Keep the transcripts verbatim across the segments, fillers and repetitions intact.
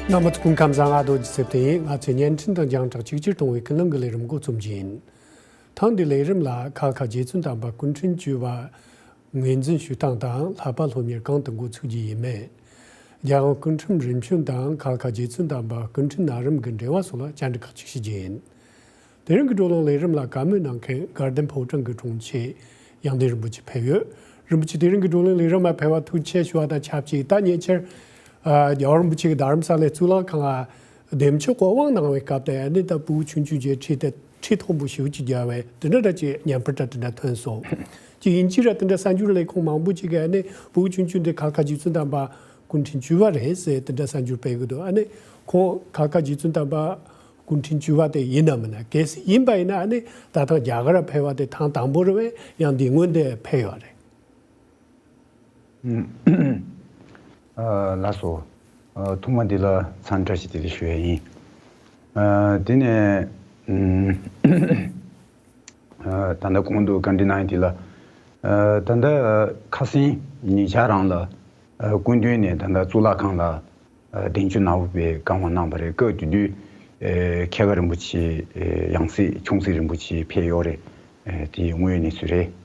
རྣམ་པ་ཚོ་སྐུ་ཁམས་བཟང་། ང་རྡོ་རྗེ་ཚེ་བརྟན་ཡིན། ང་ཚོས་བརྙན་འཕྲིན་དང་རྒྱང་བསྒྲགས་གཅིག་གྱུར་གཏོང་བའི་ཀུན་གླེང་གི་ལས་རིམ་འགོ་རྩོམ་རྒྱུ་ཡིན། ཐེངས་འདིའི་ལས་རིམ་ལ་ཁ་ལ་ཁ་རྗེ་བཙུན་དམ་པ་སྐུ་ཕྲེང་བཅུ་པ་ངོས་འཛིན་ཞུ་སྟངས་དང་ལྷག་པ་སློབ་གཉེར་གང་དུ་འགོ་ཚུགས་རྒྱུ་ཡིན་མིན། རྒྱལ་དབང་སྐུ་ཕྲེང་རིམ་བྱོན་དང་ཁ་ལ་ཁ་རྗེ་བཙུན་དམ་པ་སྐུ་ཕྲེང་ན་རིམ་གྱི་འབྲེལ་བ་སོགས་ལ་བཅར་འདྲི་ཁག་ཅིག་ཞུ་རྒྱུ་ཡིན། དེ་རིང་གི་བགྲོ་གླེང་ལས་རིམ་ལ་བཀའ་མོལ་གནང་མཁན་དགའ་ལྡན་ཕོ་བྲང་གི་དྲུང་ཆེ་ཡང་སྟེང་རིན་པོ་ཆེ་ཕེབས་ཡོད། རིན་པོ་ཆེ་དེ་རིང་གི་བགྲོ་གླེང་ལས་རིམ་ལ་ཕེབས་པ་ཐུགས་རྗེ་ཆེ་ཞུ་བ་དང་ཆབས་ཅིག་ད་ཉེ་ཆར། ཨ། རྒྱལ་བ་རིན་པོ་ཆེ་གིས་རྡ་རམ་ས་ལའི་གཙུག་ལག་ཁང་ལ་འདེམས་ཆོག་བཀའ་དབང་གནང་བའི་སྐབས་དེ་ཨ་ནི་ད་ཕྲུ་གུ་ཆུང་ཆུང་བྱས་ཁྲི་དེ་ཁྲི་མཐོན་པོ་ཞེ་པོ་ཅིག་བརྒྱབ་པའི་དེ་འདྲ་འདྲ་ཅིག་བརྙན་པར་འདྲ་དེ་འདྲ་ཐོན་སོང་། ཅིག་ཡིན་གཅིག་ར་དེ་འདྲ་གསར་འགྱུར་ལས་ཁུངས་མང་པོ་ཅིག་གིས་ཨ་ནི་ཕྲུ་གུ་ཆུང་ཆུང་དེ་ཁ་ལ་ཁ་རྗེ་བཙུན་དམ་པ་སྐུ་ཕྲེང་བཅུ་པ་རེད་ཟེར་དེ་འདྲ་གསར་འགྱུར་སྤེལ་གི་འདུག་ཨ་ནི་ཁོང་ཁ་ལ་ཁ་རྗེ་བཙུན་དམ་པ་སྐུ་ཕྲེང་བཅུ་པ་དེ་ཡིན་ནམ་མིན་ན། གལ་སྲིད་ཡིན་པ་ཡིན་ན་ཨ་ནི་ད་ཐེངས་རྒྱ་གར་ཕེབས་པ་དེ་ཐེངས་དང་པོ་རེད་པས། ཡང་འདི་སྔོན་དེ་ཕེབས་ཡོད་རེད། ཨ། ལགས་སོ། ཨ། ཐོག་མ་འདི་ལ་འཚམས་འདྲི་བཀྲ་ཤིས་བདེ་ལེགས་ཞུ་ཡ་ཡིན། ཨ། དེ་ནས། ཨ། ད་ལྟ་གོང་དུ་བཀའ་འདྲི་གནང་ཡ་དེ་ལ། ཨ། ད་ལྟ་ཁ་སང་ཉེ་ཆར་རང་ལ། ཨ། སྐུ་མདུན་ནས་ད་ལྟ་གཙུག་ལག་ཁང་ལ། ཨ། གདན་ཆུ་ནག་པོ་སྦེ་བཀའ་དབང་གནང་བ་རེད། སྐབས་དེ་དུས། ཨེ། ཁྱད་མཁར་རིན་པོ་ཆེ། ཨེ། ཡང་སྲིད་ཆུང་སྲིད་རིན་པོ་ཆེ་ཕེབས་ཡོད་རེད། ཨེ། དེ་དངོས་ཡོད་གནས་ཚུལ་རེད།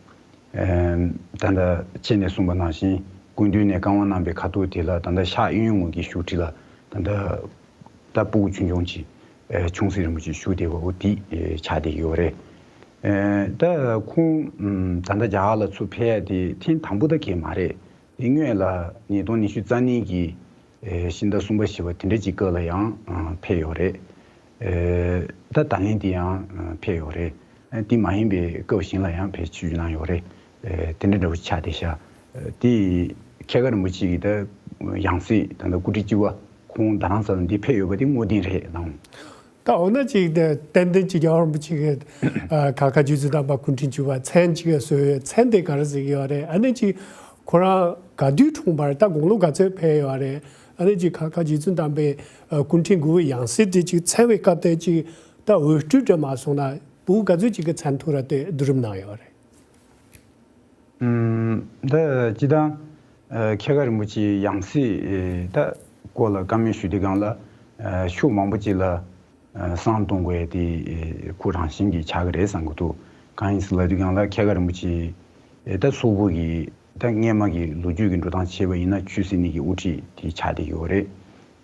ཨེ། ད་ལྟ་ཁྱེད་ནས་གསུངས་པ་ནང་བཞིན་སྐུ་མདུན་ནས་བཀའ་དབང་གནང་པའི་ཁ་ཐུག་དེ་ལ་ད་ལྟ་ཤག་གཡས་གཡོན་ངོས་ཀྱི་བཞུགས་ཁྲི་ལ་ད་ལྟ་ད་ཕྲུ་གུ་ཆུང་ཆུང་ཅིག་ཨེ། ཆུང་སྲིད་རིན་པོ་ཆེ་བཞུགས་བསྡད་པ་འོ་དེ། ཨེ། ཆགས་བསྡད་ཡོད་རེད། ཨེ། ད་ཁོང་ད་ལྟ་རྒྱ་གར་ལ་ཚུར་ཕེབས་ཡ་དེ་ཐེངས་དང་པོ་ད་གས་མ་རེད། དེ་སྔོན་ལ་ཉིས་སྟོང་ཉི་ཤུ་རྩ་གཉིས་ཀྱི། ཨེ། ཕྱི་ཟླ་གསུམ་པ་བཞི་པ་དེ་འདྲ་ཅིག་སྐབས་ལ་ཡང་། ཨ། ཕེབས་ཡོད་རེད། ཨེ། ད་ད་ལན་དེ་ཡང་། ཨ། ཕེབས་ཡོད་རེད། ཨ། དེ་མ་ཡིན་པའི་སྐབས་གཞན་ལ་ཡང་ཕེབས་ཆིབས་བསྒྱུར་གནང་ཡོད་རེད། ཨེ། དེ་འདྲ་འདྲ་བོ་ཆགས་བསྡད་ཤག་ཨེ། དེ་ཁྱད་མཁར་རིན་པོ་ཆེ་གི་ད་ཡང་སྲིད་ད་ལྟ་སྐུ་ཕྲེང་བཅུ་པ་ཁོང་རྡ་རམ་ས་ལ་འདི་ཕེབས་ཡོད་པ་དེ་ངོས་བདེན་རེད་ལགས། ད་འོ་ན་ཅིག་དེ་ཏན་ཏན་ཅིག་རྒྱལ་བ་རིན་པོ་ཆེ་གི། ཨ། ཁ་ལ་ཁ་རྗེ་བཙུན་དམ་པ་སྐུ་ཕྲེང་བཅུ་པ་མཚན་ཅིག་གསོལ་བའི་མཚན་དེ་ག་རེ་ཟེར་གི་ཡོད་རེད། ཨ་ནི་ཅིག་ཁོ་རང་ག་དུས་འཁྲུངས་པ་རེད། ད་དགུང་ལོ་ག་ཚོད་ཕེབས་ཡོད་རེད། ཨ་ནི་ཅིག་ཁ་ལ་ཁ་རྗེ་བཙུན་དམ་པའི། ཨ། སྐུ་ཕྲེང་དགུ་པའི་ཡང་སྲིད་དེ་ཅིག་འཚོལ་བའི་སྐབས་དེ་ཅིག་ད་འོས་སྤྲོད་འདྲ་མ་སོང་ན་ཕྲུ་གུ་ག་ཚོད་ཅིག་གི་མཚན་ཐོ་ར་དེ་བསྡུ་རུབ་གནང་ཡོད་རེད། ཨུམ། ད་སྤྱིར་བཏང་། ཨ། ཁྱད་མཁར་རིན་པོ་ཆེའི་ཡང་སྲིད། ཨེ། ད་སྐོར་ལ་བཀའ་མོལ་ཞུ་དུས་སྒང་ལ། ཨ། ཤུགས་མང་པོ་ཅིག་ལ། ཨ། བསམ་གཏོང་དགོས་ཡ་དེ། ཨེ། ཁོ་རང་བཞིན་གྱིས་ཆགས་ཀྱི་རེད་བསམ་གྱི་འདུག་གང་ཡིན་ཟེར་ལབ་དུས་སྒང་ལ་ཁྱད་མཁར་རིན་པོ་ཆེ། ཨེ། ད་སོག་པོ་གི་ད་སྔས་མ་གི་ལོ་རྒྱུས་ཀྱི་འགྲོ་སྟངས་བྱས་པ་ཡིན་ན་ཆོས་སྲིད་གཉིས་ཀྱི་དབུ་ཁྲིད་དེ་ཆགས་བསྡད་ཡོད་རེད།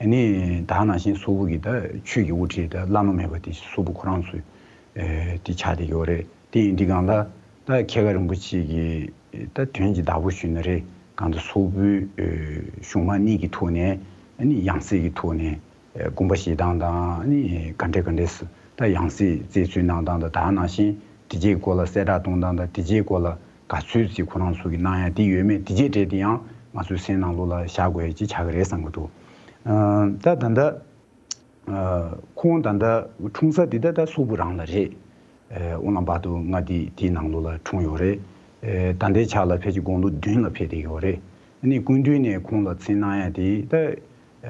ཨ་ནི་ད་ནང་བཞིན་སོག་པོ་གི་ད་ཆོས་ཀྱི་དབུ་ཁྲིད་ད་བླ་མ་མེད་པ་དེ་སོག་པོ་ཁོ་རང་ཚོའི། ཨེ། དེ་ཆགས་བསྡད་ཡོད་རེད། དེ་ཡིན་དུས་སྒང་ལ་ད་ཁྱད་མཁར་རིན་པོ་ཆེ་གི་ད་དོན་གྱི་བདག་པོ་ཞུས་ན་རེད། གང་ལྟར་སོག་པོའི། ཨེ། གཞུང་མང་གཉིས་ཀྱི་ཐོག་ནས། ཨ་ནི་ཡང་སྲིད་ཀྱི་ཐོག་ནས། ཨེ། དགོངས་པ་བཞེས་སྟངས་དང་། ཨ་ནི་ག་འདྲས་ག་འདྲས་སུ་ད་ཡང་སྲིད་བཙལ་འཚོལ་གནང་སྟངས་དང་། ད་ནང་བཞིན་དེ་རྗེས་སྐོར་ལ་གསལ་བསྒྲགས་གཏོང་སྟངས་དང་། དེ་རྗེས་སྐོར་ལ་ག་ཚོད་ཅིག་ཁོ་རང་ཚོ་གི་གནང་ཡ་དེ་ཡོད་མེད་དེ་རྗེས་གྲས་དེ་ཡང་ང་ཚོའི་སེམས་ནང་ལོགས་ལ་བཞག་དགོས་ཡ་ཅིག་ཆགས་ཀྱི་རེད་བསམ་གྱི་འདུག་ཨ། ད་ད་ལྟ། ཨ། ཁོང་ད་ལྟ་འཁྲུངས་ས་དེ་ད་ད་སོག་པོ་རང་ལ་རེད། ཨ། དབུ་ལམ་བར་དུ་མངའ་སྡེ་དེའི་ནང་ལོགས་ལ་འཁྲུངས་ཡོད་རེད། ཨ། ད་ལྟའི་ཆ་ལ་ཕལ་ཆེར་དགུང་ལོ་བདུན་ལ་ཕེབས་བསྡད་ཡོད་རེད། ཨ་ནི་སྐུ་མདུན་ནས་ཁོང་ལ་མཚན་གནང་ཡ་དེ་ད། ཨ།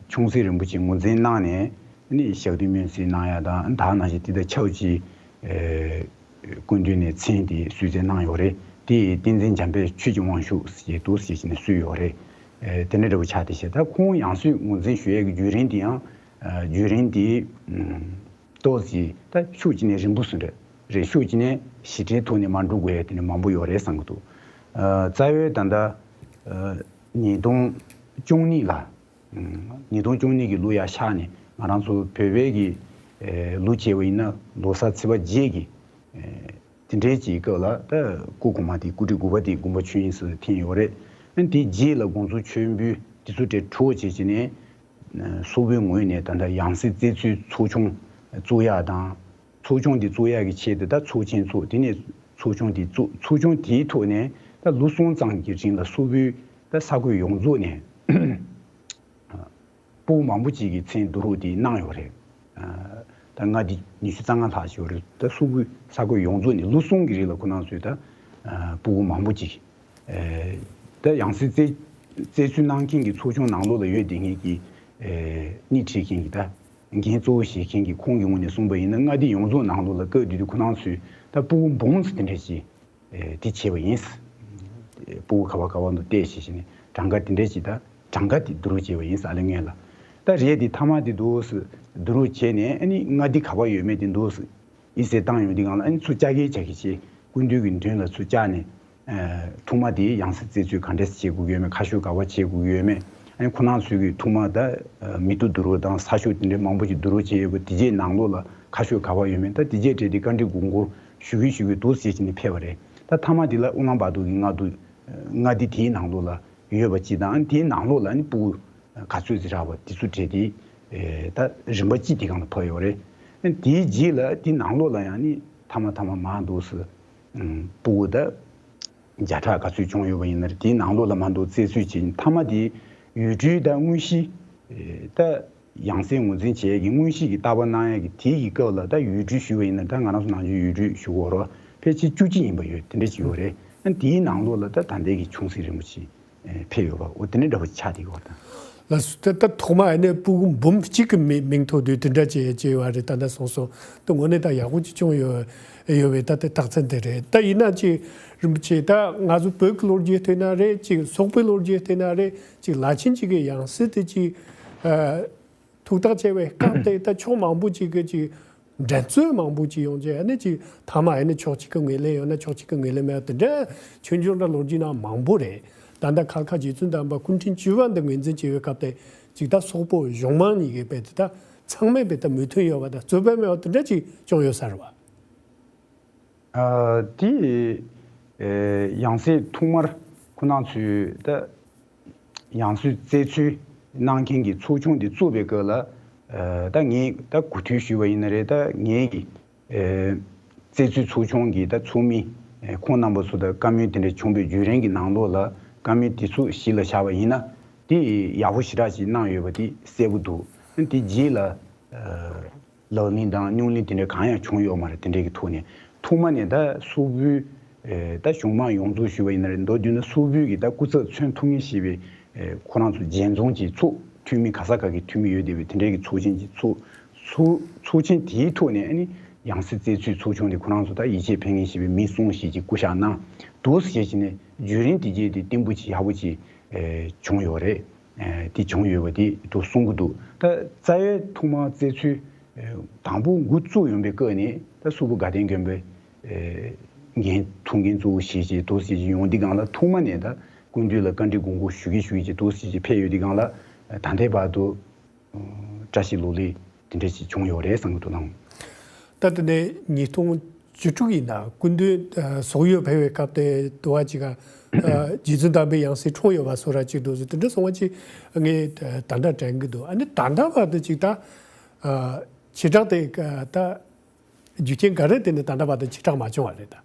ཆུང་སྲིད་རིན་པོ་ཆེ་ངོས་འཛིན་གནང་ནས། ཨ་ནི་ཞག་བདུན་སྨོན་ཚིག་གནང་ཡ་དང་། ད་ནང་བཞིན་དེ་དང་ཆབས་ཅིག་ཨ། སྐུ་མདུན་ནས་མཚན་དེ་གསོལ་སྩལ་གནང་ཡོད་རེད། དེ་བསྟན་འཛིན་འཇམ་དཔལ་ཆོས་ཀྱི་དབང་ཕྱུག་ཟེར་འདུག་ཟེར་བྱས་ནས་གསོལ་ཡོད་རེད། ཨེ། དེ་འདྲ་འདྲ་བོ་ཆགས་བསྡད་ཤག་ད་ཁོང་ཡང་སྲིད་ངོས་འཛིན་ཞུ་ཡས་ཀྱི་བརྒྱུད་རིམ་དེ་ཡང་། ཨ། བརྒྱུད་རིམ་དེ། ཨུམ། ཏོག་ཙམ་ད་ཤུགས་ཅིག་ནས་རིང་པོ་སོང་རེད། རེད། ཤུགས་ཅིག་ནས་ཞི་བདེའི་ཐོག་ནས་མ་འགྲོ་དགོས་ཡ་དེ་འདྲ་མང་པོ་ཡོད་རེད་བསམ་གྱི་འདུག་ཨ། རྩ་བའི་ད་ལྟ། ཨ། ཉིས་སྟོང་བཅུ་གཉིས་ལ། ཉིས་སྟོང་བཅུ་གཉིས་ཀྱི་ལོ་ཡར་ཤར་ནས་ང་རང་ཚོ་བོད་པའི་གི། ཨེ། ལོ་བྱས་པ་ཡིན་ན་ལོ་གསར་ཚེས་པ་བརྒྱད་ཀྱི། ཨེ། དེ་འདྲའི་ཅིག་སྐབས་ལ་ད་སྐུ་གོང་མ་དེ། སྐུ་ཕྲེང་དགུ་པ་དེ་དགོངས་པ་ཆོས་དབྱིངས་སུ་ཐིམ་ཡོད་རེད། ཨ། དེ་རྗེས་ལ་དགོངས་རྫོགས་ཆོས་འབུལ་དེ་ཚོ་གྲོས་གྲོགས་བྱས་བྱས་ནས། ཨ། སོག་པོའི་ངོས་ནས་ད་ལྟ་ཡང་སྲིད་བཙལ་འཚོལ་ཚོགས་ཆུང་བཙུགས་ཡག་དང་། ཚོགས་ཆུང་དེ་བཙུགས་ཡག་གི་ཆེད་དུ་ད་ཚོགས་ཆེན་ཚོགས། དེ་ནས་ཚོགས་ཆུང་དེ་བཙུགས། ཚོགས་ཆུང་དེའི་ཐོག་ནས་ད་ལོ་གསུམ་ཙམ་གྱི་རིང་ལ་སོག་པོའི་ད་ས་ཁུལ་ཡོངས་རྫོགས་ནས་ཕྲུ་གུ་མང་པོ་ཅིག་གི་མཚན་བསྡུ་རུབ་དེ་གནང་ཡོད་རེད། ཨ། ད་མངའ་སྡེ་ཉི་ཤུ་རྩ་ལྔ་ལྷག་ཅིག་ཡོད་རེད། ད་སོག་པོའི་ས་ཁུལ་ཡོངས་རྫོགས་ནས་ལོ་གསུམ་གྱི་རིང་ལ་ཁོ་རང་ཚོས་ད། ཨ། ཕྲུ་གུ་མང་པོ་ཅིག་ཨེ། ད་ཡང་སྲིད་བཙལ་བཙལ་འཚོལ་གནང་མཁན་གྱི་ཚོགས་ཆུང་ནང་ལོགས་ལ་ཡོད་བསྡད་མཁན་གྱི། ཨེ། སྣེ་ཁྲིད་མཁན་གྱི་ད་འགན་གཙོ་བོ་བཞེས་མཁན་གྱི་ཁོང་གི་ངོས་ནས་གསུངས་པ་ཡིན་ན། མངའ་སྡེ་ཡོངས་རྫོགས་ནང་ལོགས་ལ་སྐབས་དེ་དུས་ཁོ་རང་ཚོས་ད་ཕྲུ་གུ་འབུམ་ཙམ་དེ་འདྲ་ཞིག་ཨེ། དེ་བྱས་པ་ཡིན། ཕྲུ་གུ་ག་བ་ག་བ་འདུག་བལྟས་བྱས་བྱས་ནས་གྲངས་ཀ་དེ་འདྲ་ཞིག་ད་གྲངས་ཀ་དེ་བསྡུ་རུབ་བྱས་པ་ཡིན། ཨ་ལས་སྔོན་ལ། ད་རས་དེ་ཐ་མག་དེ་འདུག་སེ་བསྡུ་རུབ་བྱས་ནས་ཨ་ནི་མངའ་སྡེ་ག་པར་ཡོད་མེད་དེ་འདུག་སེ་ཡིག་ཚད་བཏང་ཡོང་དུས་སྒང་ལ་ཨ་ནི་ཚུར་བཅར་གལ་བྱ་གི་བྱས། སྐུ་མདུན་གྱི་མདུན་ལ་ཚུར་བཅར་ནས། ཨ་ཐོག་མ་དེ་ཡང་སྲིད་བཙལ་འཚོལ་ག་འདྲས་བྱེད་དགོས་ཀྱི་ཡོད་མེད། ཁ་ཤོག་ག་པར་བྱེད་དགོས་ཀྱི་ཡོད་མེད། ཨ་ནི་ཁོ་རང་ཚོའི་གི་ཐོག་མ་ད་ཨ་མི་ཐོ་བསྡུ་རུབ་དང་གསར་ཤོག་དེ་འདྲའི་མང་པོ་ཞིག་བསྡུ་རུབ་བྱས་ཡོད་པ་དེ་རྗེས་ནང་ལོགས་ལ་ཁ་ཤོག་ག་པར་ཡོད་མེད། ད་དེ་རྗེས་གྲས་དེ་བཀའ་འདྲི་དགོངས་སྐོར་ཞུ་གི་ཞུ་གི་འདུག་ཟེར་བྱས་ནས་ཕེབས་པ་རེད། ད་ཐ་མ་དེ་ལ་ཨུ་ལན་བཱ་ཏོར་གྱི་མངའ་སྡེ་མངའ་སྡེ་དེའི་ནང་ལོགས་ལ་ཡོད་པ་གཅིག་དང་། ཨ་ནི་དེའི་ནང་ལོགས་ལ་ཨ་ནི་སྤུ་གུ་ག་ཚོད་ཅིག་རག་པ་དེ་ཚོ་གྲས་དེ་ཨེ་ད་རིམ་པ་གཅིག་དེ་སྒང་ལ་ཕབ་ཡོད་རེད། ཨ་ནི་དེའི་རྗེས་ལ་དེ་ནང་ལོགས་ལ་ཡང་ནི་ཐ་མ་ཐ་མ་མར་འདུག་སེ་ཨམ་སྤུ་གུ་ད་བརྒྱ་ཕྲག་ག་ཚོད་བྱུང་ཡོད་པ་ཡིན་ན་རེད། དེའི་ནང་ལོགས་ལ་མར་འདུག་རྩད་གཅོད་བྱེད། ཐ་མ་དེ་ཡུལ་གྲུའི་ད་དངོས་གཞི་ཨེ་ད་ཡང་སྲིད་ངོས་འཛིན་བྱེད་ཡས་ཀྱི་དངོས་གཞི་གི་ལྟ་བ་གནང་ཡས་ཀྱི་དེའི་གི་སྐབས་ལ་ད་ཡུལ་གྲུ་ཞུས་པ་ཡིན་ན་ད་ང་རང་ཚོ་ནང་ཆོས་ཡུལ་གྲུ་ཞུ་དགོས་རེད་བ། ཕལ་ཆེར་བཅུ་གཅིག་ཡིན་པ་ཡོད། དེ་འདྲ་ཞིག་ཡོད་རེད། ཨ་ནི་དེའི་ནང་ལོགས་ལ་ད་ད་ལྟའི་གི་ཆུང་སྲིད་རིན་པོ་ཆེ་ཨེ་ཕེབས་ཡོད་པ། འོ་དེ་འདྲ་འདྲ་པོ་ཆགས་བསྡད་ཡོད་པ་དང་། ལགས་སོ། ད་ད་ཐོག་མ་ཨ་ནི་སྤུ་གུ་འབུམ་གཅིག་གི་མིང་མིང་ཐོག་དུས་དེ་འདྲ་བྱས་བྱས་པ་རེད། ད་ལྟ་སོང་སོང་དུ་དངོས་གནས་ད་ཡག་པོ་ཅིག་བྱུང་ཡོད་ཡོད་པའི་ད་ལྟའི་རྟགས་མཚན་དེ་རེད། ད་ཡིན་ན་ཅིག་རིན་པོ་ཆེ་ད་ང་ཚོ་བོད་ཀྱི་ལོ་རྒྱུས་བལྟས་ན་རེད། ཅིག་སོག་པོའི་ལོ་རྒྱུས་བལྟས་ན་རེད། ཅིག་ལ་ཆེན་ཅིག་གི་ཡང་སྲིད་དེ་ཅིག་ཨ། ཐུགས་ཐག་བཅད་པའི་སྐབས་དེ་ད་ཕྱོགས་མང་པོ་ཅིག་གི་ཅིག་འགྲན་རྩོད་མང་པོ་ཅིག་ཡོང་རྗེས་ཨ་ནི་ཅིག་མཐའ་མ་ཨ་ནི་ཕྱོགས་གཅིག་གི་ངོས་ལེན་ཡོད་ན་ཕྱོགས་གཅིག་གི་ངོས་ལེན་མེད་པ་དེ་འདྲ་ཆོས་འབྱུང་འདྲ་ལོ་རྒྱུས་ནང་མང་པོ་རེད། ད་ལྟ་ཁ་ལ་ཁ་རྗེ་བཙུན་དམ་པ་སྐུ་ཕྲེང་བཅུ་པ་འདི་ངོས་འཛིན་བྱས་པའི་སྐབས་དེ་ཅིག་ད་སོག་པོ་གཞུང་མང་གཉིས་ཀྱི་དཔེ་དེ་ད་ཚང་མའི་དཔེ་ད་མོས་མཐུན་ཡོད་པ་དང་རྩོད་པ་མེད་པ་དེ་འདྲ་ཅིག་བྱུང་ཡོད་ས་རེད་བ། ཨ་དེ་ཨེ་ཡང་སྲིད་ཐོག་མར་ཁོ་རང་ཚོས་ད་ཡང་སྲིད་བཙལ་འཚོལ་གནང་མཁན་གྱི་ཚོགས་ཆུང་དེ་བཙུགས་པའི་སྐབས་ལ་ཨ་ད་ངས་ད་གོ་ཐོས་ཞུས་པ་ཡིན་ན་རེད། ད་ངས་ཀྱི་ཨེ་བཙལ་འཚོལ་ཚོགས་ཆུང་གི་ད་ཚོགས་མི་ཨེ་ཁོང་རྣམ་པ་ཚོ་ད་བཀའ་མོལ་དེ་འདྲ་བྱུང་བའི་བརྒྱུད་རིམ་གྱི་ནང་ལོགས་ལ་བཀའ་མོལ་དེ་ཚོ་གཞི་ལ་བཞག་པ་ཡིན་ན་དེ་ཡག་པོ་ཞེ་དྲག་ཅིག་གནང་ཡོད་པ་དེ་གསལ་པོ་འདུག་དེ་རྗེས་ལ་ཨ། ལག་ལེན་དང་རྙོག་གླེང་དེ་འདྲ་གང་ཡང་བྱུང་ཡོད་མ་རེད། དེ་འདྲའི་གི་ཐོག་ནས་ཐོག་མ་ནས་ད་སོག་པོའི་ཨེ་ད་གཞུང་མང་ཡོངས་རྫོགས་ཞུས་པ་ཡིན་ན་རེད། མདོར་བསྡུས་ན་སོག་པོའི་གི་ད་སྐུ་ཚབ་མཚོན་ཐུབ་མཁན་ཞེས་པའི་ཨེ་ཁོ་རང་ཚོ་རྒྱལ་འཛོམས་ཀྱི་ཚོགས་འཐུས་མི་ག་ས་ག་གི་འཐུས་མི་ཡོད་བསྡད་པའི་དེ་འདྲའི་གི་ཚོགས་ཆེན་གྱི་ཚོགས་ཚོགས་ཚོགས་ཆེན་དེའི་ཐོག་ནས་ཨ་ནི་ཡང་སྲིད་བཙལ་འཚོལ་ཚོགས་ཆུང་དེ་ཁོ་རང་ཚོ་ད་ཡིད་ཆེས་ཕན་མཁན་ཞེས་པའི་མི་གསུམ་ཞིག་གི་སྐུ་ཞབས་གནང་འདུག་ཟེར་བྱས་ནས་བརྒྱུད་རིམ་དེ་རྗེས་དེ་བརྟན་པོ་ཅིག་ཡག་པོ་ཅིག་ཨེ་བྱུང་ཡོད་རེད། ཨེ་དེ་བྱུང་ཡོད་པ་དེ་དུ་གསུང་གི་འདུག་ད་རྩ་བའི་ཐོག་མར་བཙལ་འཚོལ་ཨེ་དང་པོ་འགོ་བཙུགས་ཡོང་པའི་སྐབས་ནས་ད་སོག་པོ་དགའ་ལྡན་དགོན་པའི་ཨེ་འགན་ཐུགས་འགན་གཙོ་བོ་བཞེས་བྱས་འདུག་ཟེར་གྱི་ཡོང་དུས་སྒང་ལ་ཐོག་མ་ནས་ད་སྐུ་མདུན་ལ་བཀའ་འདྲི་དགོངས་སྐོར་ཞུ་གི་ཞུ་གི་བྱས་འདུག་ཟེར་གྱི་ཕེབས་ཡོད་དུས་སྒང་ལ་ད་ལྟའི་བར་དུ་བཀྲ་ཤིས་ལོ་ལེགས་དེ་འདྲ་ཞིག་བྱུང་ཡོད་རེད་བསམ་གྱི་འདུག་ལགས། ད་དེ་ནས་ཉིས་སྟོང་བཅུ་དྲུག་ཡིན་ན་སྐུ་མདུན་ཨ་སོག་ཡུལ་ཕེབས་པའི་སྐབས་དེ་དུ་བ་ཅིག་ག་ཨ་རྗེ་བཙུན་དམ་པའི་ཡང་སྲིད་འཁྲུངས་ཡོད་པ་སོགས་ར་ཅིག་འདུག་ཟེར་དེ་འདྲ་སོང་བ་ཅིག་ངས་ད་ལྟ་དྲན་གྱི་འདུག་ཨ་ནི་ད་ལྟ་བར་དུ་ཅིག་ད་ཨ་བྱེ་བྲག་དེ་ད་རྒྱུ་རྐྱེན་ག་རེ་བརྟེན་ནས་ད་ལྟ་བར་དུ་བྱེ་བྲག་མ་བྱུང་བ་རེད་ད།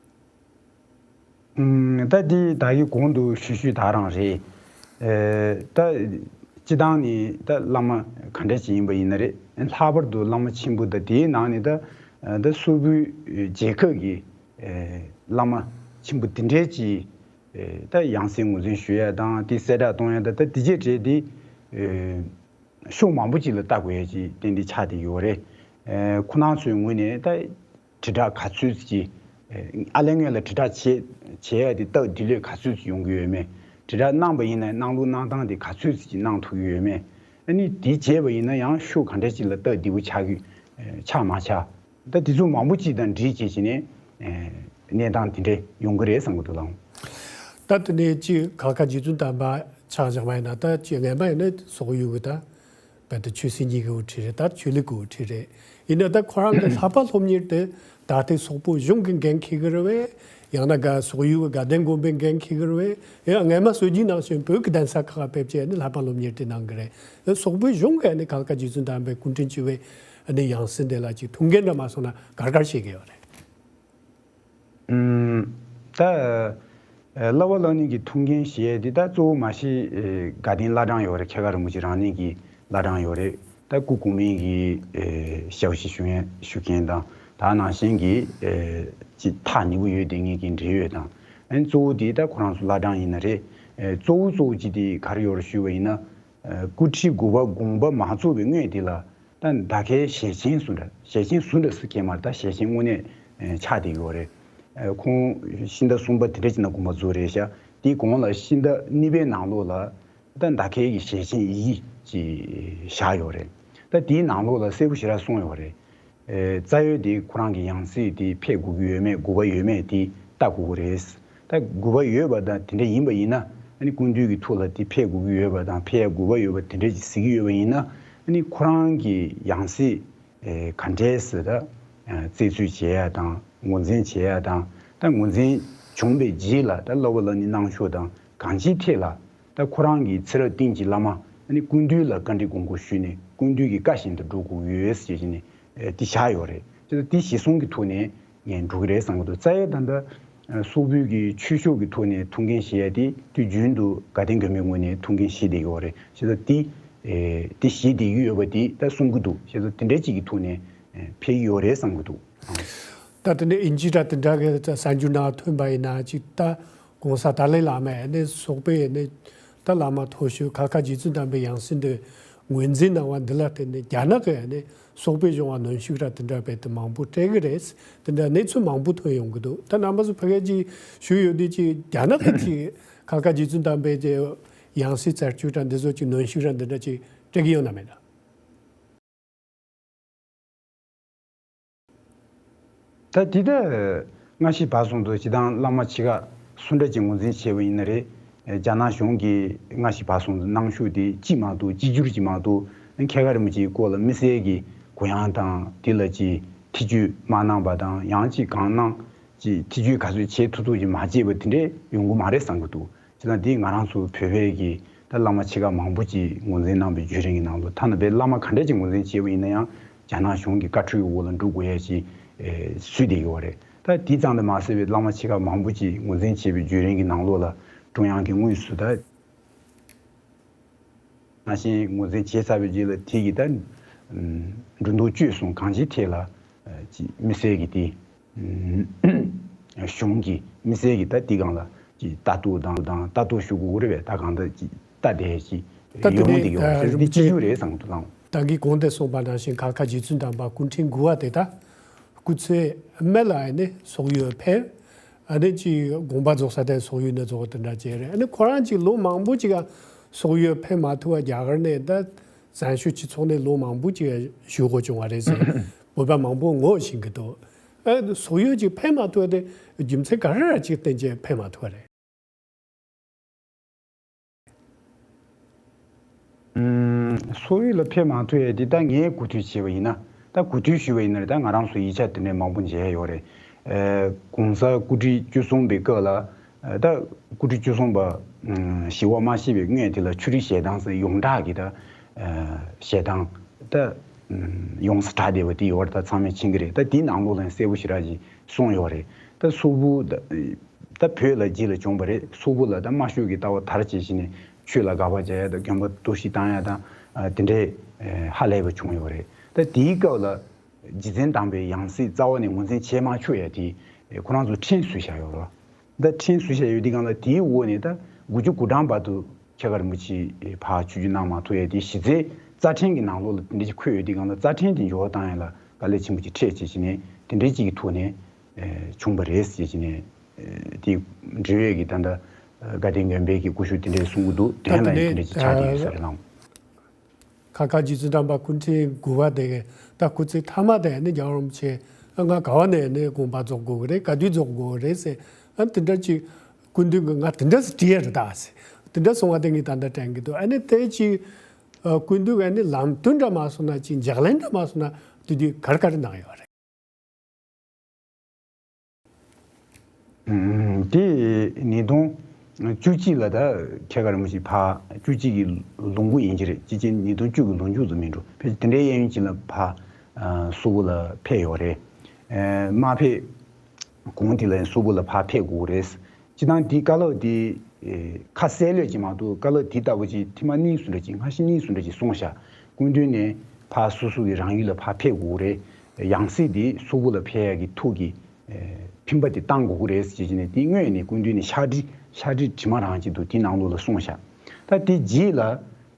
ཨུམ། ད་འདི་ད་གིན་གོང་དུ་ཞུས་ཞུས་ད་རང་རེད། ཨེ་ད་སྤྱི་བཏང་ནི་ད་བླ་མ་ག་འདྲ་ཞིག་ཡིན་པ་ཡིན་ན་རེད། ལྷག་པར་དུ་བླ་མ་ཆེན་པོ་ད་དེའི་ནང་ནས་ད་ད་སོག་པོའི་རྒྱལ་ཁབ་ཀྱི་ཨེ་བླ་མ་ཆེན་པོ་དེ་འདྲའི་ཅིག་ཨེ་ད་ཡང་སྲིད་ངོས་འཛིན་ཞུ་ཡ་དང་དེ་གསལ་བསྒྲགས་གཏོང་ཡ་ད་ད་དེ་རྗེས་གྲས་དེ་ཨེ་ཕྱོགས་མང་པོ་ཅིག་ལ་ལྟ་དགོས་ཡ་ཅིག་ཏན་ཏན་ཆགས་བསྡད་ཡོད་རེད། ཨེ་ཁོ་རང་ཚོའི་ངོས་ནས་ད། དྲིལ་བསྒྲགས་ག་ཚོད་ཅིག་ཨ་ལས་སྔོན་ལ་དྲིལ་བསྒྲགས་བྱེད་བྱེད་ཡ་དེ་སྟབས་བདེ་ལོས་ག་ཚོད་ཅིག་ཡོང་གི་ཡོད་མེད། དྲིལ་བསྒྲགས་གནང་པ་ཡིན་ན་གནང་ལུགས་གནང་སྟངས་དེ་ག་ཚོད་ཅིག་གནང་ཐུབ་ཀྱི་ཡོད་མེད། ཨ་ནི་དེ་བྱས་པ་ཡིན་ན་ཡང་ཤུགས་ག་འདྲ་ཅིག་ལ་སྟབས་བདེ་པོ་ཆགས་ཀྱི་ཆགས་མ་ཆགས། ད་དེ་ཚོ་མང་པོ་ཅིག་དང་འདྲིས་བྱས་བྱས་ནས་གནས་སྟངས་དེ་འདྲ་ཡོང་གི་རེད་བསམ་གྱི་འདུག་ལགས། ད་དེ་ནས་ཅིག་ག་ལ་ཁ་རྗེ་བཙུན་དམ་པ་ཆགས་བཞག་པ་ཡིན་ན་ད་ཅིག་ངན་པ་ཡིན་ན་སོག་ཡུལ་གི་ད། བལ་དུ་ཆོས་སྲིད་གཉིས་ཀྱི་དབུ་ཁྲིད་རེད། ད་ཆོས་ལུགས་ཀྱི་དབུ་ཁྲིད་རེད། ཡིན་ན་ད་ཁོ་རང་གི་ལྷག་པ་སློབ་གཉེར་དེ་ད་ལྟའི་སོག་པོ་གཞུང་གི་འགན་འཁྱེར་གི་རེད་བས། ཡང་ན་ག་སོག་ཡུལ་གྱི་དགའ་ལྡན་དགོན་པའི་འགན་འཁྱེར་གི་རེད་བས། ཡང་སྔས་མ་སྲོལ་རྒྱུན་ནང་བཞིན་བོད་ཀྱི་གདན་ས་ཁག་ཕེབས་བྱས་ནི་ལྷག་པ་སློབ་གཉེར་དེ་གནང་གི་རེད། སོག་པོའི་གཞུང་གིས་ནི་ག་ལ་ཁ་རྗེ་བཙུན་དམ་པའི་སྐུ་ཕྲེང་བཅུ་པའི་ནི་ཡང་སྲིད་དེ་ལ་ཅིག་ཐུགས་འགན་འདྲ་མ་སོང་ན་གར་གར་བྱེད་ཀྱི་ཡོད་རེད། ཨུམ། ད་ཨ་བསླབ་པ་བསླབ་གནས་ཀྱི་ཐུགས་འགན་བཞེས་ཏེ་ད་གཙོ་བོ་མ་གཞི་ཨེ་དགའ་ལྡན་བླ་བྲང་ཡོད་རེད། ཁྱད་མཁར་རིན་པོ་ཆེ་རང་གནས་ཀྱི་བླ་བྲང་ཡོད་རེད། ད་སྐུ་གོང་མའི་གི་ཨེ་ཞབས་ཕྱི་ཞུ་མཁན་ཞུ་མཁན་དང་ད་ནང་བཞིན་གྱི་ཨེ་ཅིག་ཐག་ཉེ་པོ་ཡོད་དེ་ངེད་ཀྱི་འབྲེལ་ཡོད་དང་ཨ་ནི་གཙོ་བོ་དེ་ད་ཁོ་རང་ཚོ་བླ་བྲང་ཡིན་ན་རེད། ཨེ་གཙོ་བོ་གཙོ་བོ་ཅིག་དེ་ག་རེ་ཡོད་རེད་ཞུས་པ་ཡིན་ན། ཨ་སྐུ་ཕྲེང་དགུ་པ་དགོངས་པ་མ་རྫོགས་པའི་སྔོན་དེ་ལ་ད་ད་གའི་ཞལ་ཆེམས་སུ་འདྲ་ཞལ་ཆེམས་སུ་འདྲ་སུ་ཁྱེད་མར་ད་ཞལ་ཆེམས་དངོས་གནས་ཨེ་ཆགས་བསྡད་ཡོད་རེད། ཨ་ཁོང་ཤིང་རྟ་གསུམ་པ་དེ་འདྲ་ཅིག་ན་དགོངས་པ་རྫོགས་རེད་ཤག་དེའི་གོང་ལ་ཤིང་རྟ་གཉིས་པའི་ནང་ལོགས་ལ་ད་ད་གའི་གི་ཞལ་ཆེམས་ཡི་གེ་ ཅིག་བཞག་ཡོད་རེད། ད་དེའི་ནང་ལོགས་ལ་གསལ་པོ་ཞེ་དྲག་གསུངས་ཡོད་རེད། ཨེ། རྩ་བའི་དེ་ཁོ་རང་གི་ཡང་སྲིད་དེ་ཕེབས་དགོས་ཀྱི་ཡོད་མེད་དགོས་པ་ཡོད་མེད་དེ་ལྟ་དགོས་ཀྱི་རེད། ད་དགོས་པ་ཡོད་པ་དང་དེ་འདྲ་ཡིན་པ་ཡིན་ན། ཨ་ནི་སྐུ་མདུན་གྱི་ཐུགས་ལ་དེ་ཕེབས་དགོས་ཀྱི་ཡོད་པ་དང་ཕེབས་དགོས་པ་ཡོད་པ་དེ་འདྲ་ཅིག་གཟིགས་ཀྱི་ཡོད་པ་ཡིན་ན། ཨ་ནི་ཁོ་རང་གི་ཡང་སྲིད་ཨེ། ག་འདྲས་སེ་ད་ཨ་རྩད་འཚོལ་བྱེད་ཡ་དང་ངོས་འཛིན་བྱེད་ཡ་དང་། ད་ངོས་འཛིན་བྱུང་བའི་རྗེས་ལ་ད་སློབ་དཔོན་ལ་ནི་གནང་ཕྱོགས་དང་གང་ཅིའི་ཐད་ལ། ད་ཁོ་རང་གི་ཚེ་རབས་གཏིང་གི་བླ་མ་ཨ་ནི་སྐུ་མདུན་ལ་བཀའ་འདྲི་དགོངས་སྐོར་ཞུས་ནས་སྐུ་མདུན་གྱི་བཀའ་བཞིན་དུ་འགྲོ་དགོས་ཡོད་ཟེར་བྱས་ནས་ཨེ་དེ་བཞག་ཡོད་རེད། ཅེས་དེ་གཞི་བཟུང་གི་ཐོག་ནས་ངས་འགྲོ་གི་རེད་བསམ་གྱི་འདུག་རྩ་བའི་ད་ལྟ་ཨ་སོག་པོའི་གི་ཆོས་ཕྱོགས་ཀྱི་ཐོག་ནས་ཐུགས་འགན་བཞེས་ཡ་དེ་དུས་རྒྱུན་དུ་དགའ་ལྡན་དགོན་པའི་ངོས་ནས་ཐུགས་འགན་བཞེས་བསྡད་ཀྱི་ཡོད་རེད། ཅེས་དེ་ཨེ་དེ་བཞེས་བསྡད་ཀྱི་ཡོད་པ་དེ་ད་གསུང་གི་འདུག་ཅེས་དེ་འདྲ་ཅིག་གི་ཐོག་ནས་ཨེ་ཕེབས་ཀྱི་ཡོད་རེད་བསམ་གྱི་འདུག་ད་དེ་ནས་ཨིན་ཇི་འདྲ་དེ་འདྲ་གི་གསར་འགྱུར་ནང་ཐོན་པ་ཡིན་ན་ཅིག་ད་༸གོང་ས་ཏཱ་ལའི་བླ་མས་ནི་སོག་པོའི་ནི་ད་བླ་མ་མཐོ་ཤོས་ཁ་ཁ་རྗེ་བཙུན་དམ་པའི་ཡང་སྲིད་འདི་ངོས་འཛིན་གནང་བ་འདི་ལ་བརྟེན་ནས་རྒྱ་ནག་གི་ནི་སོག་པོའི་གཞུང་ལ་གནོན་ཤུགས་ར་དེ་འདྲ་བས་དེ་མང་པོ་སྤྲད་གི་རེད། དེ་འདྲ་གནས་ཚུལ་མང་པོ་ཐོན་ཡོང་གི་འདུག་ད་རྣམ་པ་ཚོ་ཕ་གི་ཅིག་ཞུ་ཡོད་དུས་ཅིག་རྒྱ་ནག་གི་ཅིག་ཁ་ཁ་རྗེ་བཙུན་དམ་པའི་ཅིག་ཡང་སྲིད་རྩད་གཅོད་ར་འདི་ཚོ་ཅིག་གནོན་ཤུགས་ར་འདི་འདྲ་ཅིག་སྤྲད་གི་ཡོད་ན་མེད་ན། ད་འདི་ལྟར་སྔ་ཕྱི་བར་གསུམ་དུ་སྤྱི་བཏང་བླ་མ་ཆེ་ཁག་སུ་འདྲ་ཅིག་ངོས་འཛིན་བྱས་པ་ཡིན་ན་རེད། རྒྱ་ནག་གཞུང་གིས་སྔ་ཕྱི་བར་གསུམ་དུ་གནང་ཤུགས་དེ་གཅིག་མ་གཏོགས་གཅིག་གྱུར་གྱིས་མ་གཏོགས་མཁས་དབང་རིན་པོ་ཆེའི་སྐོར་ལ་དམིགས་བསལ་གྱི་གུ་ཡངས་དང་དེ་ལ་ཅིག་ཐེ་བྱུས་མ་གནང་པ་དང་ཡང་ཅིག་གང་གནང་ཅིག་ཐེ་བྱུས་ག་ཚོད་བྱེད་ཐུབ་ཐུབ་ཅིག་མ་བྱས་པ་དེ་འདྲས་ཡོང་གི་མ་རེད་བསམ་གྱི་འདུག་བྱས་ཙང་འདི་ང་རང་ཚོ་བོད་པའི་གི་ད་བླ་མ་ཆེ་ཁག་མང་པོ་ཅིག་ངོས་འཛིན་གནང་པའི་བརྒྱུད་རིམ་གྱི་ནང་ལོ་ཐ་ན་པའི་བླ་མ་ག་འདྲ་ཅིག་ངོས་འཛིན་བྱས་པ་ཡིན་ན་ཡང་རྒྱ་ནག་གཞུང་གི་བཀའ་འཁྲོལ་འོག་ལ་འགྲོ་དགོས་ཡ་ཅིག་ཨེ་སུས་བསྡད་ཡོད་རེད། ད་དེ་ཙམ་དུ་མ་ཟད་པའི་བླ་མ་ཆེ་ཁག་མང་པོ་ཅིག་ངོས་འཛིན་བྱས་པའི་བརྒྱུད་རིམ་གྱི་ནང་ལོགས་ལ་ཀྲུང་དབྱང་གི་དངོས་སུ་ད་ནང་བཞིན་ངོས་འཛིན་བྱས་ཚར་བའི་རྗེས་ལ་དེ་གི་ད་འགྲོ་འདུག་སྤྱོད་གསུམ་གང་ཅིའི་ཐད་ལ་ཅིག་དམིགས་བསལ་གྱི་དེ། གཞུང་གི་དམིགས་བསལ་གྱི་ད་དེ་སྒང་ལ་ཅིག་ལྟ་རྟོག་དང་དང་ལྟ་རྟོག་ཞུ་དགོས་རེད་པས། ད་གང་ལྟར་ཅིག་ལྟ་བསྡད་ཅིག་ད་དེ་ཡོང་ནས་བསྡད་ཀྱི་ཡོད་རེད། ད་དེ་རིན་པོ་ཆེ་གཅིག་གྱུར་རེད་བསམ་གྱི་འདུག་ལགས། ད་གིན་གོང་དུ་གསུངས་པ་ནང་བཞིན་ཁ་ཁ་རྗེ་བཙུན་དམ་པ་སྐུ་ཕྲེང་དགུ་པ་དེ་ད་སྐུ་ཚེ་སྨད་ལ་ཨ་ནི་སོག་ཡུལ་ཕེབས། ཨ་ནི་ཅིག་དགོངས་པ་རྫོགས་ས་དེ་སོག་ཡུལ་ནས་རྫོགས་དེ་འདྲ་བྱས་རེད། ཨ་ནི་ཁོ་རང་ཅིག་ལོ་མང་པོ་ཅིག་སོག་ཡུལ་ཕེབས་མ་ཐུབ་པ་རྒྱ་གར་ནས་ད་བཙན་བྱོལ་སྤྱི་ཚོགས་ནས་ལོ་མང་པོ་ཅིག་བཞུགས་དགོས་བྱུང་བ་རེད་ཟེར་བོད་པ་མང་པོ་ངོ་ཤེས་ཀྱི་འདུག་ཨ་སོག་ཡུལ་ཅིག་ཕེབས་མ་ཐུབ་པ་དེ་རྒྱུ་མཚན་ག་རེ་ར་ཅིག་བརྟེན་བྱས་ཕེབས་མ་ཐུབ་པ་རེད། ཨུམ། སོག་ཡུལ་ལ་ཕེབས་མ་ཐུབ་ཡས་འདི་ད་ངས་གོ་ཐོས་བྱས་པ་ཡིན་ན། ད་གོ་ཐོས་ཞུས་པ་ཡིན་ན་རེད། ད་ང་རང་ཚོ་ཡིག་ཆ་དེ་འདྲས་མང་པོ་མཇལ་ཡོད་རེད། ཨེ། གོང་ས་སྐུ་ཕྲེང་བཅུ་གསུམ་པའི་སྐབས་ལ། ཨེ། ད་སྐུ་ཕྲེང་བཅུ་གསུམ་པ་ཨུམ་ཞི་བ་མ་གཤེགས་པའི་སྔོན་དེ་ལ་ཆོས་རིག་ཞལ་ཐང་ཟེར་ཡོངས་གྲགས་ཀྱི་ད་ཨེ་ཞལ་ཐང་ད་ཨུམ་ཡོངས་སུ་གྲགས་བསྡད་པ་དེ་ཡོད་རེད། ད་ཚང་མས་མཁྱེན་གྱི་རེད། ད་དེའི་ནང་ལོགས་ལ་གསལ་པོ་ཞེ་དྲག་ཅིག་གསུངས་ཡོད་རེད། ད་སོག་པོ་ད་ད་བོད་ལ་རྗེས་ལ་བྱུང་བ་རེད། སོག་པོ་ལ་ད་དམར་ཤོག་གི་ལྟ་བ་དར་བྱེད་བཞིན་ནས་ཆོས་ལ་དགག་པ་བྱ་ཡ་དང་དགོན་པ་གཏོར་བཤིག་བཏང་ཡ་དང་ཨ་དེ་འདྲའི་ཨེ་ཧ་ལས་པ་བྱུང་ཡོད་རེད། ད་དེའི་སྐབས་ལ་རྗེ་བཙུན་དམ་པའི་ཡང་སྲིད་རྩ་བ་ནས་ངོས་འཛིན་བྱེད་མ་ཆོག་ཡ་དེ་ཨེ་ཁོ་རང་ཚོ་ཁྲིམས་བཟོས་བཞག་ཡོད་རེད། ད་ཁྲིམས་བཟོས་བཞག་ཡོད་དུས་སྒང་ལ་དེའི་འོག་ནས་ད་དགུ་བཅུ་གོ་གྲངས་བར་དུ་ཁྱད་མཚར་རིན་པོ་ཆེ་ཕར་ཆོས་བརྒྱུད་གནང་མ་ཐུབ་ཡ་དེ་གཞི་རྩའི་རྩ་ཁྲིམས་ཀྱི་ནང་ལོགས་ལ་དེ་འདྲ་ཞིག་འཁོད་ཡོད་དུས་སྒང་ལ་རྩ་ཁྲིམས་དེ་འགྱུར་བ་བཏང་ཡ་ལ་དཀའ་ལས་ཆེན་པོ་ཅིག་འཕྲད་བྱས་བྱས་ནས་དེ་འདྲའི་གཅིག་གི་ཐོག་ནས། ཨེ་བྱུང་བ་རེད་ཟེར་གྱི་ནས། ཨེ་དེ་འབྲེལ་ཡོད་ཀྱི་ད་ལྟ་དགའ་ལྡན་དགོན་པའི་གི་སྐུ་ཞབས་དེ་འདྲས་གསུང་གི་འདུག་དེ་ལ་ཡང་དེ་འདྲས་ཀྱི་ཆགས་ཀྱི་ཡོད་ས་རེད་ལགས། ཁ་ཁ་རྗེ་བཙུན་དམ་པ་སྐུ་ཕྲེང་དགུ་པ་དེ་ད་སྐུ་ཚེ་མཐའ་མ་དེ་ནི་རྒྱལ་བ་རིན་པོ་ཆེ་ང་ག་བ་ནས་ནི་དགོངས་པ་རྫོགས་དགོས་ཀྱི་རེད། ག་དུས་རྫོགས་དགོས་ཀྱི་རེད་ཟེར། ཨ་དེ་འདྲ་ཅིག་སྐུ་མདུན་གྱི་ང་དེ་འདྲ་ཟེར་དྲིས་ཡ་རེད་ད་ཟེར། དེ་འདྲ་གསུང་བ་དེ་ངས་ད་ལྟ་དྲན་གྱི་འདུག་ཨ་ནི་དེ་ཅིག་སྐུ་མདུན་གྱི་ནི་ལམ་སྟོན་འདྲ་མ་སོང་ན་ཅིག་ལྗགས་ལན་འདྲ་མ་སོང་ན་དེ་དུས་ག་རེ་ག་རེ་གནང་ཡོད་རེད། དེ་ཉིས་སྟོང་བཅུ་གཅིག་ལ་ད་ཁྱད་མཚར་རིན་པོ་ཆེ་ཕར་བཅུ་གཅིག་གི་ལོ་འགོ་ཡིན་གྱི་རེད། སྤྱི་ཆིངས་ཉིས་སྟོང་བཅུ་གི་ལོ་མཇུག་ཙམ་མིན་འགྲོ་ཕལ་ཆེར་དེ་འདྲའི་གཡས་གཡོན་ཅིག་ལ་ཕར་སོག་པོ་ལ་ཕེབས་ཡོད་རེད། མ་ཕེབས་གོང་དེ་ལ་སོག་པོ་ལ་ཕར་ཕེབས་དགོས་རེད། སྤྱིར་བཏང་འདི་བཀའ་སློབ་འདི་ཁ་གསལ་ལོས་ཅིག་མ་གཏོགས་བཀའ་སློབ་འདི་ལྟ་བུ་ཅིག་ཐེངས་མ་གཉིས་གསུམ་འདྲ་ཅིག་སྔ་ཕྱི་གཉིས་གསུམ་འདྲ་ཅིག་གསུངས་ཤག་སྐུ་མདུན་ནས་ཕར་སོ་སོ་གི་རང་ཡུལ་ལ་ཕར་ཕེབས་དགོས་རེད། ཡང་སྲིད་འདི་སོག་པོ་ལ་ཕེབས་ཡག་གི་ཐུགས་ཀྱི་ཨེ་འཕེན་པ་དེ་བཏང་དགོས་ཀྱི་རེད་ཟེར་བྱས་ནས་དེ་སྔོན་ནས་སྐུ་མདུན་ནས་ཕྱག་བྲིས་ཕྱག་བྲིས་དྲི་མ་རང་ཅིག་འདུག་དེའི་ནང་ལོགས་ལ་གསུངས་ཤག་ད་དེ་རྗེས་ལ་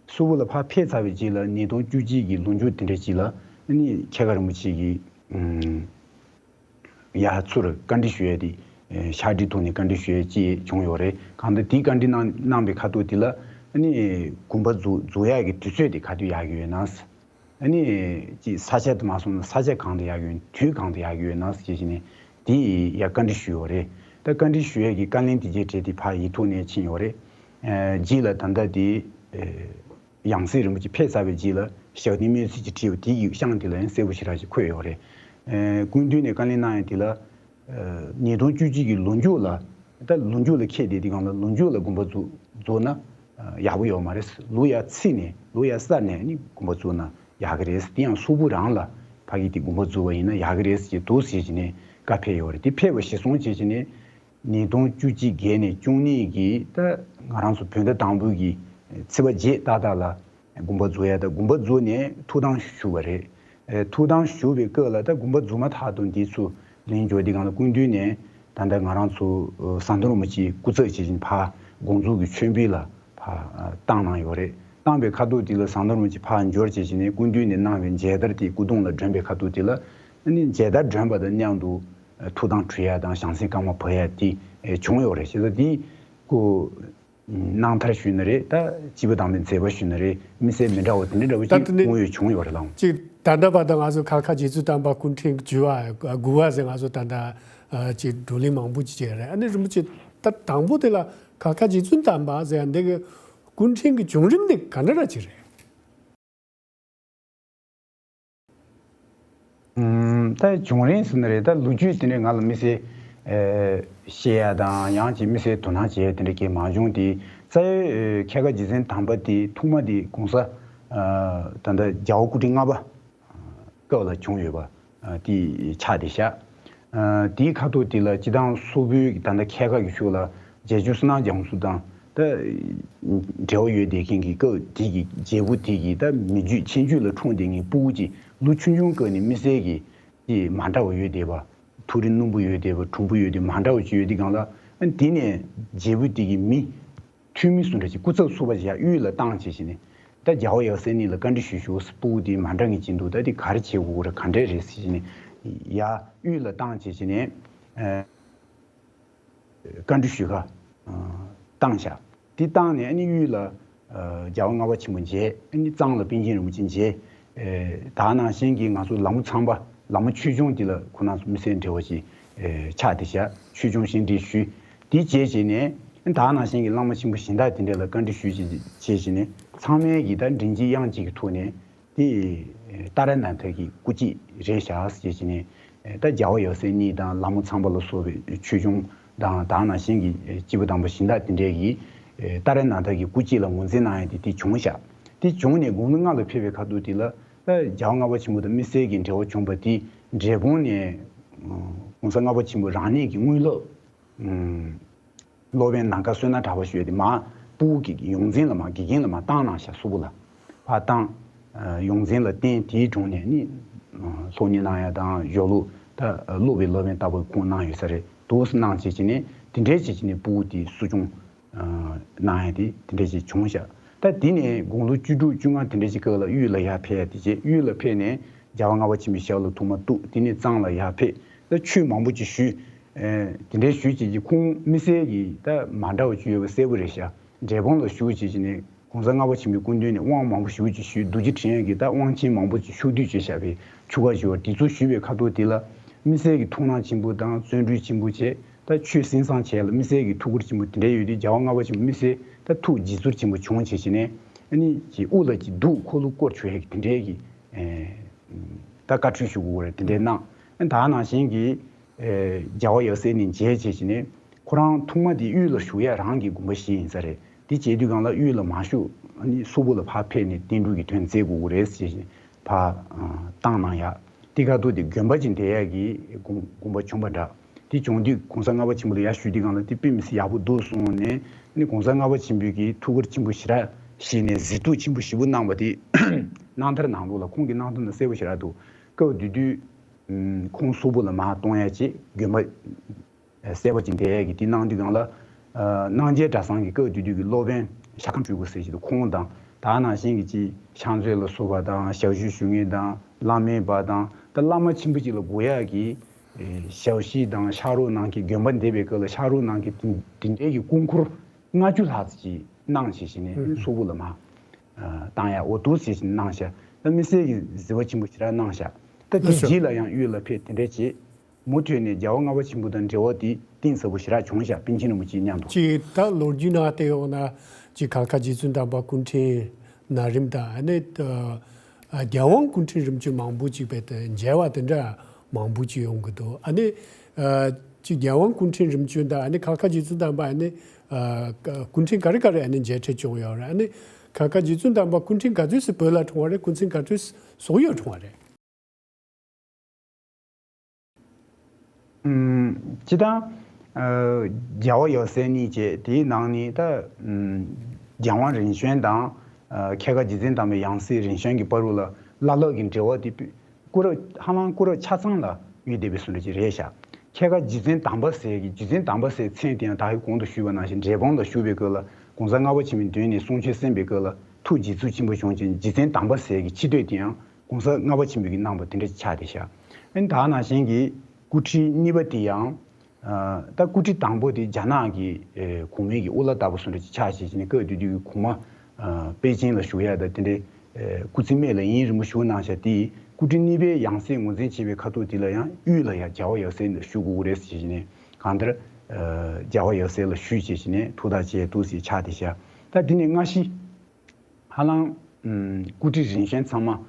སོག་པོ་ལ་ཕར་ཕེབས་ཚར་བའི་རྗེས་ལ་ཉིས་སྟོང་བཅུ་གཅིག་གི་ལོ་མཇུག་དེ་འདྲ་ཅིག་ལ་ཨ་ནི་ཁྱད་མཚར་རིན་པོ་ཆེ་གིས་ཨུམ་ཡ་ཚུར་བཀའ་འདྲི་ཞུ་ཡས་དེ་ཨེ་ཕྱག་བྲིས་ཐོག་ནས་བཀའ་འདྲི་ཞུ་ཡས་ཅིག་བྱུང་ཡོད་རེད། གང་ལྟར་དེའི་བཀའ་འདྲི་གནང་གནང་བའི་ཁ་ཐུག་དེ་ལ་ ཨ་ནི་དགོན་པ་འཛུགས་འཛུགས་ཡག་གི་དུས་ཚོད་དེ་ག་དུས་ཡག་གི་ཡོད་ན། ཨ་ནི་ཅིག་ས་ཆ་དུ་མ་སོང་ན་ས་ཆ་གང་དུ་ཡག་གི་ཡོད། དུས་གང་དུ་ཡག་གི་ཡོད་ན་ཞེས་བྱས་ནས་དེ་ཡ་བཀའ་འདྲི་ཞུས་ཡོད་རེད། ད་བཀའ་འདྲི་ཞུ་ཡས་ཀྱི་བཀའ་ལན་དེ་རྗེས་དྲས་དེ་ཕར་ཡིག་ཐོག་ནས་ཕྱིན་ཡོད་རེད། ཨ་རྗེས་ལ་ད་ལྟ་དེ་ཨ་ཡང་སྲིད་རིན་པོ་ཆེ་ཕེབས་ཚར་བའི་རྗེས་ལ་ཞབས་བརྟན་སྨོན་ཚིག་ཅིག་བྲིས་པ་དེ་ཡི་གཤམ་དེ་ལ་ཡང་གསལ་པོ་ཞེ་དྲག་ཅིག་འཁོད་ཡོད་རེད། ཨ་སྐུ་མདུན་ནས་བཀའ་ལན་གནང་ཡས་དེ་ལ། ཨ་ཉིས་སྟོང་བཅུ་གཅིག་གི་ལོ་མཇུག་ལ། ད་ལོ་མཇུག་ལ་འཁེལ་བསྡད་དུས་སྒང་ལ་ལོ་མཇུག་ལ་དགོན་པ་འཛུགས་འཛུགས་ན་ཨ་ཡག་པོ་ཡོད་མ་རེད། ལོ་ཡར་ཚིག་ནས་ལོ་ཡར་གསར་ནས་ནི་དགོན་པ་འཛུགས་ན་ཡག་གི་རེད། དེ་ཡང་སོག་པོ་རང་ལ་ཕ་གི་དེ་དགོན་པ་འཛུགས་པ་ཡིན་ན་ཡག་གི་རེད་ཅེས་འདུག་ཟེར་བྱས་ནས་བཀའ་ཕེབས་ཡོད་རེད། དེ་ཕེབས་པ་གཞིར་བཟུང་བྱས་བྱས་ནས་ཉིས་སྟོང་བཅུ་གཅིག་བརྒྱད་ནས་བཅུ་གཉིས་ཀྱི་ད་ང་རང་ཚོ་བོད་ཟླ་དང་པོའི་གི་ཚེས་པ་བརྒྱད་ཏག་ཏག་ལ། དགོན་པ་འཛུགས་ཡ་དང་དགོན་པ་འཛུགས་ནས་ཐུགས་དམ་ཞུ་བ་རེད། ཨེ་ཐུགས་དམ་ཞུ་བའི་སྐབས་ལ་ད་དགོན་པ་འཛུགས་མ་ཐག་ཏུ་འདི་ཚོ་ལེན་འབྱོར་དེ་གང་ལ་སྐུ་མདུན་ནས་ད་ལྟ་ང་རང་ཚོ་ཟམ་གདོང་རིན་པོ་ཆེའི་སྐུ་ཚབ་བྱེད་བཞིན་ཕར་དགོངས་རྫོགས་ཀྱི་མཆོད་འབུལ་ལ་ཕར་བཏང་གནང་ཡོད་རེད། བཏང་པའི་ཁ་ཐུག་དེ་ལ་ཟམ་གདོང་རིན་པོ་ཆེ་ཕར་འབྱོར་བྱེད་བཞིན་ནས་སྐུ་མདུན་ནས་གནང་བའི་མཇལ་དར་དེ་སྐུ་གདུང་ལ་སྒྲོན་པའི་ཁ་ཐུག་དེ་ལ་ཨ་ནི་མཇལ་དར་སྒྲོན་པ་དང་མཉམ་དུ་ཐུགས་དམ་ཁྲུས་ཡ་དང་བྱང་སེམས་བསྐང་བ་ཕུལ་ཡ་དེ་བྱུང་ཡོད་རེད། བྱས་ཙང་དེ་སྐུ། གནང་མཐར་ཞུས་ན་རེད། ད་སྤྱི་པ་དང་པོའི་མཛད་པ་ཞུས་ན་རེད། མི་སེར་མི་འདྲ་བ་དེ་འདྲ་འདྲ་བོ་ད་ཅིག་དེ་ནི་དངོས་ཡོད་བྱུང་ཡོད་རེད་ལགས། ཅིག་ད་ལྟ་བར་དུ་ང་ཚོ་ཁ་ཁ་རྗེ་བཙུན་དམ་པ་སྐུ་ཕྲེང་བཅུ་པ་དགུ་པ་ཟེར་ང་ཚོ་ད་ལྟ་ཨ་ཅིག་བགྲོ་གླེང་མང་པོ་ཅིག་བྱས་རེད། ཨ་ནི་རིན་པོ་ཆེ་ད་དང་པོ་དེ་ལ་ཁ་ཁ་རྗེ་བཙུན་དམ་པ་ཟེར་ཡ་འདི་གི་སྐུ་ཕྲེང་གི་བྱུང་རིམ་དེ་ག་འདྲ་ར་ཅིག་རེད། ཨུམ། ད་བྱུང་རིམ་ཟེར་ན་རེད། ད་ལོ་རྒྱུས་དེ་འདྲའི་ང་ལ་དམིགས་བསལ་ཨེ་བཤད་ཡ་དང་ཡང་ཅིག་དམིགས་བསལ་དོ་སྣང་བྱེད་ཡ་དེ་འདྲ་གང་མ་བྱུང་སྟེ། རྩ་བའི་ཨེ་ཁ་ཁ་རྗེ་བཙུན་དམ་པ་དེ་ཐོག་མ་དེ་གོང་ས་ཨ་ད་ལྟ་རྒྱལ་བ་སྐུ་ཕྲེང་ལྔ་པ་སྐབས་ལ་བྱུང་ཡོད་པ་ཨ་དེ་ཆགས་བསྡད་ཤག་ཨ་དེའི་ཁ་ཐུག་དེ་ལ་སྤྱི་བཏང་སོག་པོའི་ད་ལྟ་ཁ་ཁ་གི་ཕྱོགས་ལ་བྱང་ཆུབ་བསོད་ནམས་རྒྱ་མཚོ་དང་ད་འབྲེལ་བ་ཡོད་བསྡད་མཁན་གྱི་སྐབས་དེ་གི་རྒྱལ་པོ་དེ་གི་ད་མི་རྒྱུད་ཁྱིམ་རྒྱུད་ལ་འཁྲུངས་བསྡད་མཁན་ཕྲུ་གུ་ཅིག་ལོ་ཆུང་ཆུང་སྐབས་ནས་དམིགས་བསལ་གྱི་ཅིག་མ་འདྲ་བ་ཡོད་བསྡད་པ། ཐུགས་རིག་རྣོན་པོ་ཡོད་བསྡད་པ། གྲུང་པོ་ཡོད་བསྡད་མ་འདྲ་བ་ཅིག་ཡོད་དུས་སྒང་ལ། ཨ་དེ་ནས་རྒྱལ་པོ་དེ་གི་མི་འཐུས་མི་སུ་འདྲ་ཅིག་སྐུ་ཚབ་ཚུགས་པ་ཅིག་ཡར་དབུས་ལ་བཏང་བྱས་བྱས་ནས་ད་རྒྱལ་བ་ཡབ་སྲས་གཉིས་ལ་བཀའ་འདྲི་ཞུ་ཞུ། ཕྲུ་གུ་དེ་མ་འདྲ་མཁན་ཅིག་འདུག་ད་དེ་ག་རེ་བྱེད་དགོས་རེད། ག་འདྲས་རེད་ཟེར་བྱས་ནས་ཡར་དབུས་ལ་བཏང་བྱས་བྱས་ནས་ཨ། བཀའ་འདྲི་ཞུ་ག་ཨ་བཏང་བཞག་དེ་བཏང་ནས་ཨ་ནི་དབུས་ལ་ཨ་རྒྱལ་བ་ལྔ་པ་ཆེན་པོ་མཇལ། ཨ་ནི་གཙང་ལ་པཎ་ཆེན་རིན་པོ་ཆེ་མཇལ། ཨེ་ད་ནང་བཞིན་གྱི་ང་ཚོ་ལ་མོ་ཚངས་པ་ལ་མོ་ཆོས་སྐྱོང་དེ་ལ་ཁོ་རང་ཚོ་དམིགས་བསལ་འབྲེལ་བ་ཅིག་ཨེ་ཆགས་བསྡད་བཞག་ཆོས་སྐྱོང་བཤད་ཁྲིད་ཞུས། དེ་རྗེས་བྱས་ནས་ཨ་ད་ནང་བཞིན་གྱི་བླ་མ་ཆེན་པོ་གཞན་དག་དེ་འདྲ་ལ་བཀའ་འདྲི་ཞུས་བྱས་བྱས་བྱས་ནས་ཚང་མས་ཀྱི་ད་མགྲིན་གཅིག་དབྱངས་གཅིག་གི་ཐོག་ནས། དེ་ཏཱ་ར་ནཱ་ཐ་གི་སྐུ་དཔྱད་རེད་བཞག་ཟེར་བྱས་ནས། ད་རྒྱལ་བ་ཡབ་སྲས་གཉིས་དང་ལ་མོ་ཚངས་པ་ལ་སོགས་པའི་ཆོས་སྐྱོང་དང་ད་ནང་བཞིན་གྱི་སྐྱེས་བུ་དམ་པ་གཞན་དག་དེ་འདྲས་ཀྱིས་ཏཱ་ར་ནཱ་ཐ་གི་སྐུ་དཔྱད་ལ་ངོས་འཛིན་གནང་ཡ་དེ་དེ་བྱུང་བཞག་དེ་བྱུང་ནས་དགུང་ལོ་ལྔ་ལ་ཕེབས་པའི་ཁ་ཐུག་དེ་ལ་ད་རྒྱལ་བ་ལྔ་པ་ཆེན་པོ་དང་དམིགས་བསལ་གྱི་འབྲེལ་བ་བྱུང་བ་དེ་འབྲས་སྤུངས་ནས་གོང་ས་ལྔ་པ་ཆེན་པོ་རང་ཉིད་ཀྱི་དངོས་སློབ། སློབ་དཔོན་ནམ་མཁའ་བསོད་ནམས་གྲགས་པ་ཞུས་ཏེ་མར་ཕྲུ་གུ་གི་ཡོངས་འཛིན་ལ་མར་དགེ་རྒན་ལ་མར་བཏང་གནང་ཤག་སོག་པོ་ལ་ཕར་བཏང་། ཡོངས་འཛིན་ལ་བསྟེན། དེའི་དྲུང་ནས་ནི་སློབ་གཉེར་གནང་ཡ་དང་གཞུང་ལུགས་ད་སློབ་པའི་སློབ་དཔོན་ལྟ་བུ་ཁོང་གནང་ཡོད་ས་རེད། འདུག་སེ་གནང་བྱས་བྱས་ནས་དེ་འདྲའི་བྱས་བྱས་ནས་ཕྲུ་གུ་དེ་གསོ་སྐྱོང་གནང་ཡ་དེ་དེ་འདྲའི་བྱས་བྱུང་ཤག་ད་དེ་ནས་དགུང་ལོ་བཅུ་དྲུག་བཅོ་ལྔ་དེ་འདྲའི་ཅིག་སྐབས་ལ་དབུས་ལ་ཡར་ཕེབས་ཡ་དེ་བྱས། དབུས་ལ་ཕེབས་ནས་རྒྱལ་བ་ལྔ་པ་ཆེན་པོའི་ཞབས་ལ་ཐོག་མར་གཏུགས། དེ་ནས་གཙང་ལ་ཡར་ཕེབས། ད་ཆོས་མང་པོ་ཅིག་ཞུས། ཨེ་དེ་འདྲའི་ཞུས་བྱས་ཀྱི་ཁོང་དམིགས་བསལ་གྱི་ད་མ་འདྲ་བ་ཅིག་ཡོད་པ་གསལ་པོ་རེད་ཤག་འབྲས་སྤུངས་ལ་བཞུགས་བྱས་ཀྱི་ནས་གོང་ས་ལྔ་པ་ཆེན་པོའི་སྐུ་མདུན་ནས་དབང་མང་པོ་ཞེ་པོ་ཅིག་ཞུས། རྡོ་རྗེ་ཕྲེང་ཡོན་གྱི་ད་དབང་ཆེན་མང་པོ་ཅིག་ཕྱོགས་བསྡུས་བྱས་བཞག་པའི་ཆོ་ག་ཞུ་བ་དེ་ཚོ་ཞུས་པའི་ཁ་ཐུག་དེ་ལ་དམིགས་བསལ་གྱི་ཐུགས་སྣང་ཆེན་པོ་དང་བརྩོན་འགྲུས་ཆེན་པོ་བྱས། ད་ཆོས་གསན་བསམ་བྱས་ལ་དམིགས་བསལ་གྱི་ཐུགས་ཁུར་ཆེན་པོ་དེ་འདྲ་ཡོད་དུས་རྒྱལ་བ་ལྔ་པ་ཆེན་པོ་དམིགས་བསལ་ད་ཐུགས་དགྱེས་ཚོར་ཆེན་པོ་བྱུང་བྱས་བྱས་ནས་ཨ་ནི་ཀྱི་དབུ་ལ་ཀྱི་གདུགས་འཁོར་ལོ་བསྐོར་བྱས་ཀྱི་དེ་འདྲའི་གི་ཨེ་ད་བཀའ་འཁྲོལ་ཞུ་དགོས་རེད། དེ་འདྲའི་གནང་། ཨ་ད་ནང་བཞིན་གྱི་ཨེ་རྒྱལ་བ་ཡབ་སྲས་གཉིས་མཇལ་བྱས་བྱས་ནས་ཁོ་རང་ཐོག་མ་དེ་དབུས་ལ་བཞུགས་ཡ་རང་གི་དགོངས་པ་བཞེས་ཡིན་ས་རེད། དེ་བྱས་དུས་སྒང་ལ་དབུས་ལ་མ་བཞུགས་ཨ་ནི་སོག་པོ་ལ་ཕར་ཕེབས་ནས་བསྟན་འགྲོ་གི་དོན་མཛད་དགོས་ཀྱི་རེད་ཟེར་བྱས་ནས་ཕར་བཏང་གནང་ཡ། དེ་ཁ་ཐུག་དེ་དགོན་པ་ཅིག་འདེབས་ཡ་གི་དགོངས་དགོངས་པ་བྱུང་བ་འདྲ། དེ་བྱུང་དུས་གོང་ས་ལྔ་པ་ཆེན་པོ་ལ་ཡར་ཞུས་དུས་སྒང་ལ་དེ་དཔེ་མི་སྲིད་ཡག་པོ་འདུག་གསུངས་ནས་ནི་གོང་ས་ལྔ་པ་ཆེན་པོས་ཀྱི་ཐུགས་ཁུར་ཆེན་པོ་ཞེ་དྲག་བཞེས་ནས་གཟིགས་རྟོག་ཆེན་པོ་ཞེ་པོ་གནང་བ་དེ་རྣམ་ཐར་ནང་ལོགས་ལ་ཁོང་གི་རྣམ་ཐར་ནང་གསལ་པོ་ཞེ་དྲག་འདུག་སྐབས་དེ་དུས་ཁོང་སོག་པོ་ལ་མར་གཏོང་ཡ་ཅིག་དགོན་པ་གསར་པ་ཅིག་འདེབས་ཡ་གི་དེ་གནང་དུས་སྒང་ལ། ཨ་སྣང་བྱེད་གྲྭ་ཚང་གི་སྐབས་དེ་དུས་ཀྱི་སློབ་དཔོན་ཤ་ཁམས་སྤྲུལ་སྐུ་ཟེར་ཞིག་འདུག་ཁོང་དང་ད་ནང་བཞིན་གྱི་ཅིག་ཕྱག་མཛོད་ལ་སོགས་པ་དང་ཞབས་ཞུ་ཞུ་མཁན་དང་བླ་མའི་པ་དང་ད་བླ་མ་ཆེན་པོ་ཅིག་ལ་དགོས་ཡག་གི་ཨེ་ཞབས་ཕྱི་དང་ཕྱག་རོགས་གནང་མཁན་དགོན་པ་འདེབས་པའི་སྐབས་ལ་ཕྱག་རོགས་གནང་མཁན་དེ་དེ་འདྲའི་གི་སྐུ་འཁོར་ལྔ་བཅུ་ལྷག་ཙམ་ཅིག་ གནང་བྱས་བྱས་ནས་ཨུ་ཧུ། སོག་པོ་ལ་མར་ཨ་བཏང་ཡ་འོ་འདུག་བྱས་བྱས་ནས་གནང་ཤག་ད་དམིགས་བསལ་གྱི་གཟི་བ་ཆེན་པོ་ཞེ་དྲག་གནང་ཤག་ད་དེ་ལགས་སོ། རྗེས་ལ་ཡང་དབུས་ལ་ཕེབས་དེ་འདྲ་བྱས། མུ་མཐུད་ནས་རྒྱལ་བ་ལྔ་པ་ཆེན་པོ་དང་འབྲེལ་བ་དེ་གཏིང་ཟབ་པོ་ཞེ་དྲག་བྱུང་ཤག་པཎ་ཆེན་རིན་པོ་ཆེ་མཉམ་དུ། ཅིག་ད་ལོ་རྒྱུས་ནང་བལྟས་ཡོང་ན་ཅིག་གར་དཀར་རྗེ་བཙུན་དམ་པ་སྐུ་ཕྲེང་ན་རིམ་དང་ཨ་ནི་ད་ཨ་རྒྱལ་དབང་སྐུ་ཕྲེང་རིམ་བྱོན་མང་པོ་ཅིག་བས་ཏེ་མཇལ་བ་དེ་འདྲ་མང་པོ་ཅིག་ཡོང་གི་འདུག་ཨ་ནི་ཨ་ཅིག་རྒྱལ་དབང་སྐུ་ཕྲེང་རིམ་བྱོན་དང་ཨ་ནི་གར་དཀར་རྗེ་བཙུན་དམ་པ་ཨ་ནི་ཨ་སྐུ་ཕྲེང་ག་རེ་ག་རེ་ཨ་ནི་མཇལ་འཕྲད་བྱུང་ཡོད་རེད། ཨ་ནི་གར་དཀར་རྗེ་བཙུན་དམ་པ་སྐུ་ཕྲེང་ག་ཚོད་ཙམ་བོད་ལ་འཁྲུངས་པ་རེད། སྐུ་ཕྲེང་ག་ཚོད་སོག་ཡུལ་འཁྲུངས་པ་རེད། ཨུམ། སྤྱིར་བཏང་། ཨ། རྒྱལ་བ་ཡབ་སྲས་གཉིས་བཅས་དེའི་ནང་ནས་ད། ཨུམ། རྒྱལ་དབང་རིམ་བྱོན་དང་། ཨ། ཁྱད་མཁས་རྗེ་བཙུན་དམ་པའི་ཡང་སྲིད་རིམ་བྱོན་གྱི་བར་དུ་ལ་བླ་ལྷག་གི་འབྲེལ་བ་དེ་སྐུ་རབས་ཧ་ལམ་སྐུ་རབས་ཆ་ཚང་ལ་ཡོད་བསྡད་པའི་བཟོ་འདྲ་ཅིག་རེད་ཤག་ཁྱད་མཁས་རྗེ་བཙུན་དམ་པ་ཟེར་གི་རྗེ་བཙུན་དམ་པ་ཟེར་མཚན་དེ་ཡང་ད་གིན་གོང་དུ་ཞུས་པ་ནང་བཞིན་འབྲས་སྤུངས་ལ་བཞུགས་པའི་སྐབས་ལ་གོང་ས་ལྔ་པ་ཆེན་པོའི་མདུན་ནས་གསུང་ཆོས་གསན་པའི་སྐབས་ལ་ཐུགས་རྗེ་བཙུན་ཆེན་པོ་བྱུང་ཅིང་རྗེ་བཙུན་དམ་པ་ཟེར་གི་ཕྱི་སྟོད་དེ་ཡང་། གོང་ས་ལྔ་པ་ཆེན་པོའི་གི་གནང་བ་དེ་འདྲ་ཆགས་བསྡད་ཤག་ཨ་ནི་ད་ནང་བཞིན་གྱི་སྐུ་ཕྲེང་གཉིས་པ་དེ་ཡང་། ཨ། ད་སྐུ་ཕྲེང་དང་པོ་དེ་རྒྱ་ནག་གི་ཨེ་གོང་མའི་གི་དབུ་བླ་ལྟ་བུ་བཟོ་འདྲ་ཅིག་ཆགས་བྱས་བྱས་ནས་སྐབས་དེ་དུས་ཀྱི་གོང་མ་ཨ་པེ་ཅིང་ལ་བཞུགས་ཡ་ད་དེ་འདྲའི་ཨེ་སྐུ་ཚེ་སྨད་ལ་ཡུན་རིང་པོ་བཞུགས་གནང་ཤག་དེ་སྐུ་ཕྲེང་གཉིས་པའི་ཡང་སྲིད་ངོས་འཛིན་བྱེད་པའི་ཁ་ཐུག་དེ་ལ་ཡང་དབུས་ལ་ཡང་རྒྱལ་བ་ཡབ་སྲས་ལ་བཞུགས་དགོས་ཀྱི་རེད་ཟེར་བྱས་ནས་གང་ལྟར་ཨ་རྒྱལ་བ་ཡབ་སྲས་ལ་བཞུགས་བྱས་བྱས་ནས་ཐུགས་ཐག་བཅད་འདུག་ཟེར་ཆགས་བསྡད་ཤག་ད་དེ་ནས་སྔ་ཕྱི། ཧ་ལམ། ཨུམ། སྐུ་ཕྲེང་རིམ་བྱོན་ཚང་མ། ཨ།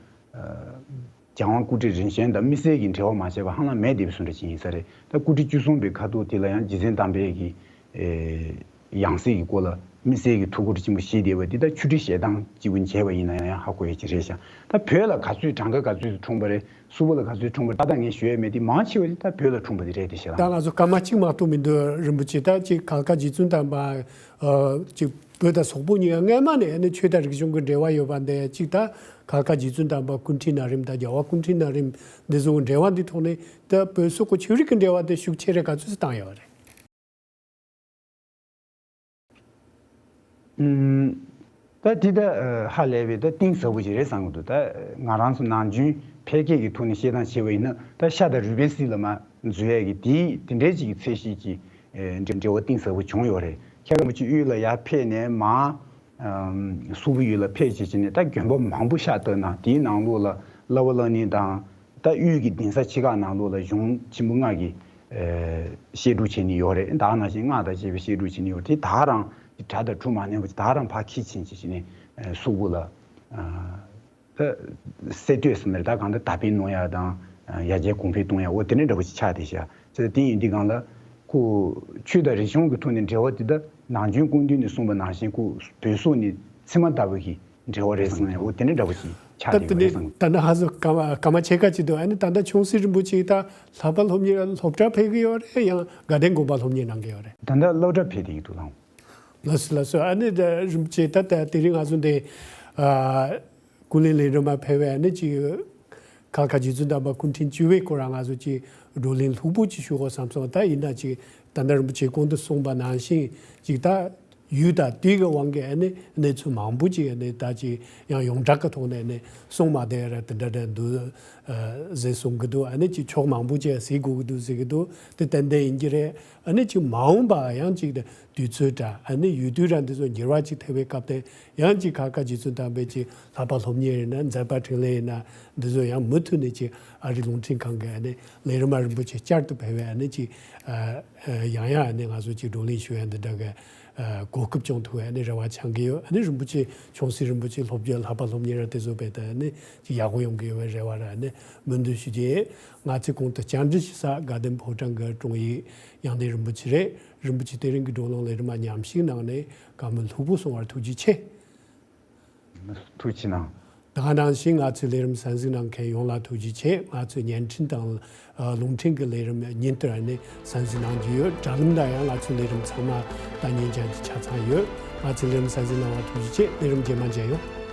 རྒྱལ་དབང་སྐུ་ཕྲེང་རིམ་བྱོན་དང་དམིགས་བསལ་གྱི་འབྲེལ་བ་མ་བྱས་པ་ཧ་ལམ་མེད་བསྡད་པའི་བཟོ་འདྲ་ཅིག་ཡིན་ས་རེད། ད་སྐུ་ཕྲེང་བཅུ་གསུམ་པའི་ཁ་ཐུག་དེ་ལ་ཡང་རྗེ་བཙུན་དམ་པའི་གི་ཨེ་ཡང་སྲིད་ཀྱི་སྐོར་ལ་དམིགས་བསལ་གྱི་ཐུགས་ཁུར་ཆེན་པོ་བཞེས་བསྡད་པ་འདི་ད་ཆོས་ཁྲིད་ཞལ་ཐང་གཅིག་པུ་མཇལ་བ་ཡིན་ན་ཡང་ཧ་གོ་ཡ་ཅིག་རེད་ཤག་ད་བོད་ལ་ག་ཚོད་གྲངས་ཀ་ག་ཚོད་འཁྲུངས་པ་རེད། སུ་བོ་ལ་ག་ཚོད་འཁྲུངས་པ་རེད། ད་ད་ངས་ཞུ་ཡ་མེད་དེ་མང་ཆེ་བ་ཞིག་ད་བོད་ལ་འཁྲུངས་པ་དེ་རེད་དེ་ཤེས་ད་ལ། ང་ཚོ་སྐར་མ་གཅིག་མ་གཏོགས་མི་འདུག་རིན་པོ་ཆེ། ད་ཅིག་གར་དཀར་རྗེ་བཙུན་དམ་པ་ཨ་ཅིག་བོད་དང་སོག་པོ་གཉིས་ཀ་སྔས་མ་ནས་ཨ་ནི་ཆོས་དང་རིག་གཞུང་གི་འབྲེལ་བ་ཡོད་པ་འདི་ཅིག་ད་གར་དཀར་རྗེ་བཙུན་དམ་པ་སྐུ་ཕྲེང་ན་རིམ་དང་རྒྱལ་བ་སྐུ་ཕྲེང་ན་རིམ་འདི་ཚོ་གི་འབྲེལ་བ་འདི་ཐོག་ནས་ད་བོད་སོག་གི་ཆོས་རིག་གི་འབྲེལ་བ་དེ་ཤུགས་ཆེ་རེ་ག་ཚོད་བཏང་ཡོད་རེད། ཨུམ། ད་དེ་ད་ཧ་ལས་པའི་ད་གཏིང་ཟབ་པོ་ཞིག་རེད་བསམ་གྱི་འདུག་ད་ང་རང་ཚོ་ནམ་རྒྱུན་ཕལ་སྐད་ཀྱི་ཐོག་ནས་བཤད་སྟངས་བྱས་པ་ཡིན་ན་ད་ཤ་དང་རུས་པའི་སྲིད་ལ་མར་འཛུལ་ཡས་ཀྱི་དེའི་དེ་འདྲའི་ཅིག་གི་ཚད་གཞི་གྱི་ཨེ་འབྲེལ་འབྲེལ་བ་གཏིང་ཟབ་པོ་བྱུང་ཡོད་རེད། ཁྱེད་རང་ཚོ་དབུས་ལ་ཡར་ཕེབས་ནས་མར་ཨམ་སོག་པོ་ཡུལ་ལ་ཕེབས་བྱས་བྱས་ནས་ད་དགོན་པ་མང་པོ་ཤ་བཏབ་ན་དེའི་ནང་ལོགས་ལ་བསླབ་པ་བསླབ་གཉེར་དང་། ད་དབུས་ཀྱི་གདན་ས་ཆེ་ཁག་ནང་ལོགས་ལ་གཞུང་ཆེན་པོ་ལྔ་གི་ཨེ་བཤད་སྒྲུབ་བྱེད་ནི་ཡོད་རེད། ད་ནང་བཞིན་སྔགས་དང་བཅས་པའི་བཤད་སྒྲུབ་བྱེད་ནི་ཡོད་རེད། དེ་ད་རང་གི་གྲྭ་དང་གྲུ་མ་ཉམས་པ་ད་རང་ཕར་འཁྱེར་ཕྱིན་བྱས་བྱས་ནས་ཨེ་སོག་པོ་ལ་ཨ་ད་གསེར་གཏོད་ཟེར་ནས་ད་གང་ལྟར་དར་སྤེལ་གནང་ཡ་དང་ཡར་རྒྱས་གོང་འཕེལ་གཏོང་ཡ་འོ་དེ་འདྲ་འདྲ་པོ་ཞིག་ཆགས་བསྡད་ཤག་ཚེ་དེ་ཡིན་དུས་སྒང་ལ་ཁོ་ཆོས་དང་རིག་གཞུང་གི་ཐོག་ནས་འབྲེལ་བ་དེ་ད་ནམ་རྒྱུན་སྐུ་མདུན་ནས་གསུངས་པ་ནང་བཞིན་ཁོ་བོད་སོག་ནས་མཚེ་མ་ལྟ་བུ་གི་འབྲེལ་བ་རེད་གསུངས་ནས་འོ་དེ་འདྲ་འདྲ་པོ་ཞིག་ཆགས་ད་བསྡད་དེ་པ་རེད་ནས་གསུངས། ད་ནི་ཧ་ཟོ་སྐར་མ་སྐར་མ་ཕྱེད་ཀ་ཅིག་འདུག་ཨ་ནི་ད་ལྟ་ཆུང་སྲིད་རིན་པོ་ཆེ་ད་ལྷག་པ་སློབ་གཉེར་སློབ་གྲྭ་ཕེབས་ཀྱི་ཡོད་རེད། ཡང་དགའ་ལྡན་དགོན་པ་སློབ་གཉེར་གནང་གི་ཡོད་རེད། ད་ལྟ་སློབ་གྲྭ་ཕེབས་བསྡད་ཀྱི་འདུག་ལགས། ལགས་སོ་ལགས་སོ། ཨ་ནི་ད་རིན་པོ་ཆེ་ད་ལྟ་དེ་རིང་ང་ཚོ་འདི་ཨ་ཀུན་གླེང་ལས་རིམ་མ་ཕེབས་པའི་ཨ་ནི་ཅིག་གར་དཀར་རྗེ་བཙུན་དམ་པ་སྐུ་ཕྲེང་བཅུ་པའི་སྐོར་ལ་ང་ཚོ་ཅིག་བགྲོ་གླེང་ལྷུག་པོ་ཅིག་ཞུ་དགོས་བསམ་སོང་། ད་ཡིན་ན་ཅིག་ད་ལྟ་རིན་པོ་ཆེ་གོང་དུ་གསུངས་པ་ནང་བཞིན་ཅིག་ད་ཡུལ་དང་དུས་ཀྱི་དབང་གིས་ཨ་ནི་གནས་ཚུལ་མང་པོ་ཅིག་ཨ་ནི་ད་ཅིག་ཡང་ཡོངས་གྲགས་ཀྱི་ཐོག་ནས་ཨ་ནི་གསུངས་མ་བསྡད་ར་དེ་འདྲ་འདྲ་འདུག་ཨ་ཟེར་གསུང་གི་འདུག་ཨ་ནི་ཅིག་ཕྱོགས་མང་པོ་ཅིག་གཟིགས་དགོས་ཀྱི་འདུག་ཟེར་གྱི་འདུག་དེ་ཏན་ཏན་ཡིན་གྱི་རེད། ཨ་ནི་ཅིག་མ་འོངས་པ་ཡང་ཅིག་དུས་ཚོད་འདྲ་ཨ་ནི་ཡུལ་དུས་ར་འདི་ཚོ་འགྱུར་བ་ཅིག་ཐེབས་པའི་སྐབས་དེ་ཡང་ཅིག་གར་དཀར་རྗེ་བཙུན་དམ་པའི་ཅིག་ལྷག་པ་སློབ་གཉེར་ཡིན་ན་མཛད་པ་འཕྲིན་ལས་ཡིན་ན་འདི་ཚོ་ཡང་མུ་མཐུད་ནས་ཅིག་ཨ་རི་རླུང་འཕྲིན་ཁང་གི་ཨ་ནི་ལས་རིམ་མ་རིན་པོ་ཆེ་བསྐྱར་དུ་ཕེབས་པའི་ཨ་ནི་ཅིག་ཨ་ཨ་ཡང་ཡང་ཨ་ནི་ང་ཚོ་ཅིག་བགྲོ་གླེང་ཞུ་ཡ་འདི་འདྲ་གི་ཨ་གོ་སྐབས་སྐྱོང་ཐུབ་པའི་ཨ་ནི་རེ་བ་འཆང་གི་ཡོད། ཨ་ནི་རིན་པོ་ཆེ་ཆུང་སྲིད་རིན་པོ་ཆེ་སློབ་བརྒྱུད་ལྷག་པ་སློབ་གཉེར་ར་དེ་ཚོ་བས་ད་ཨ་ནི་ཅིག་ཡག་པོ་ཡོང་གི་ཡོད་པའི་རེ་བ་ར་ཨ་ནི་སྨོན་འདུན་ཞུ་རྒྱུ་ཡིན། ང་ཚོས་གོང་དུ་བཅར་འདྲི་ཞུ་ས་དགའ་ལྡན་ཕོ་བྲང་གི་དྲུང་ཡིག་དབྱངས་ལྡན་རིན་པོ་ཆེ་རེད། རིན་པོ་ཆེ་དེ་རིང་གི་བགྲོ་གླེང་ལས་རིམ་མ་མཉམ་ཞུགས་གནང་ནས་བཀའ་མོལ་ལྷུག་པོ་གསུང་བར་ཐུགས་རྗེ་ཆེ། ཐུགས་རྗེ་གནང་། ད་ག་ནང་བཞིན་ང་ཚོའི་ལས་རིམ་གསན་གཟིགས་གནང་མཁན་ཡོངས་ལ་ཐུགས་རྗེ་ཆེ། ང་ཚོའི་བརྙན་འཕྲིན་དང་ཨ་རླུང་འཕྲིན་གྱི་ལས་རིམ་ཉིན་ལྟར་ནས་གསན་གཟིགས་གནང་རྒྱུ་ཡོད། དྲ་ལམ་ལ་ཡང་ང་ཚོའི་ལས་རིམ་ཚང་མ་ལྟ་ཉན་བྱ་རྒྱུ་ཆ་ཚང་ཡོད། ང་ཚོའི་ལས་རིམ་གསན་གཟིགས་གནང་བར་ཐུགས་རྗེ་ཆེ། ལས་རིམ་རྗེས་མ་མཇལ་ཡོང་།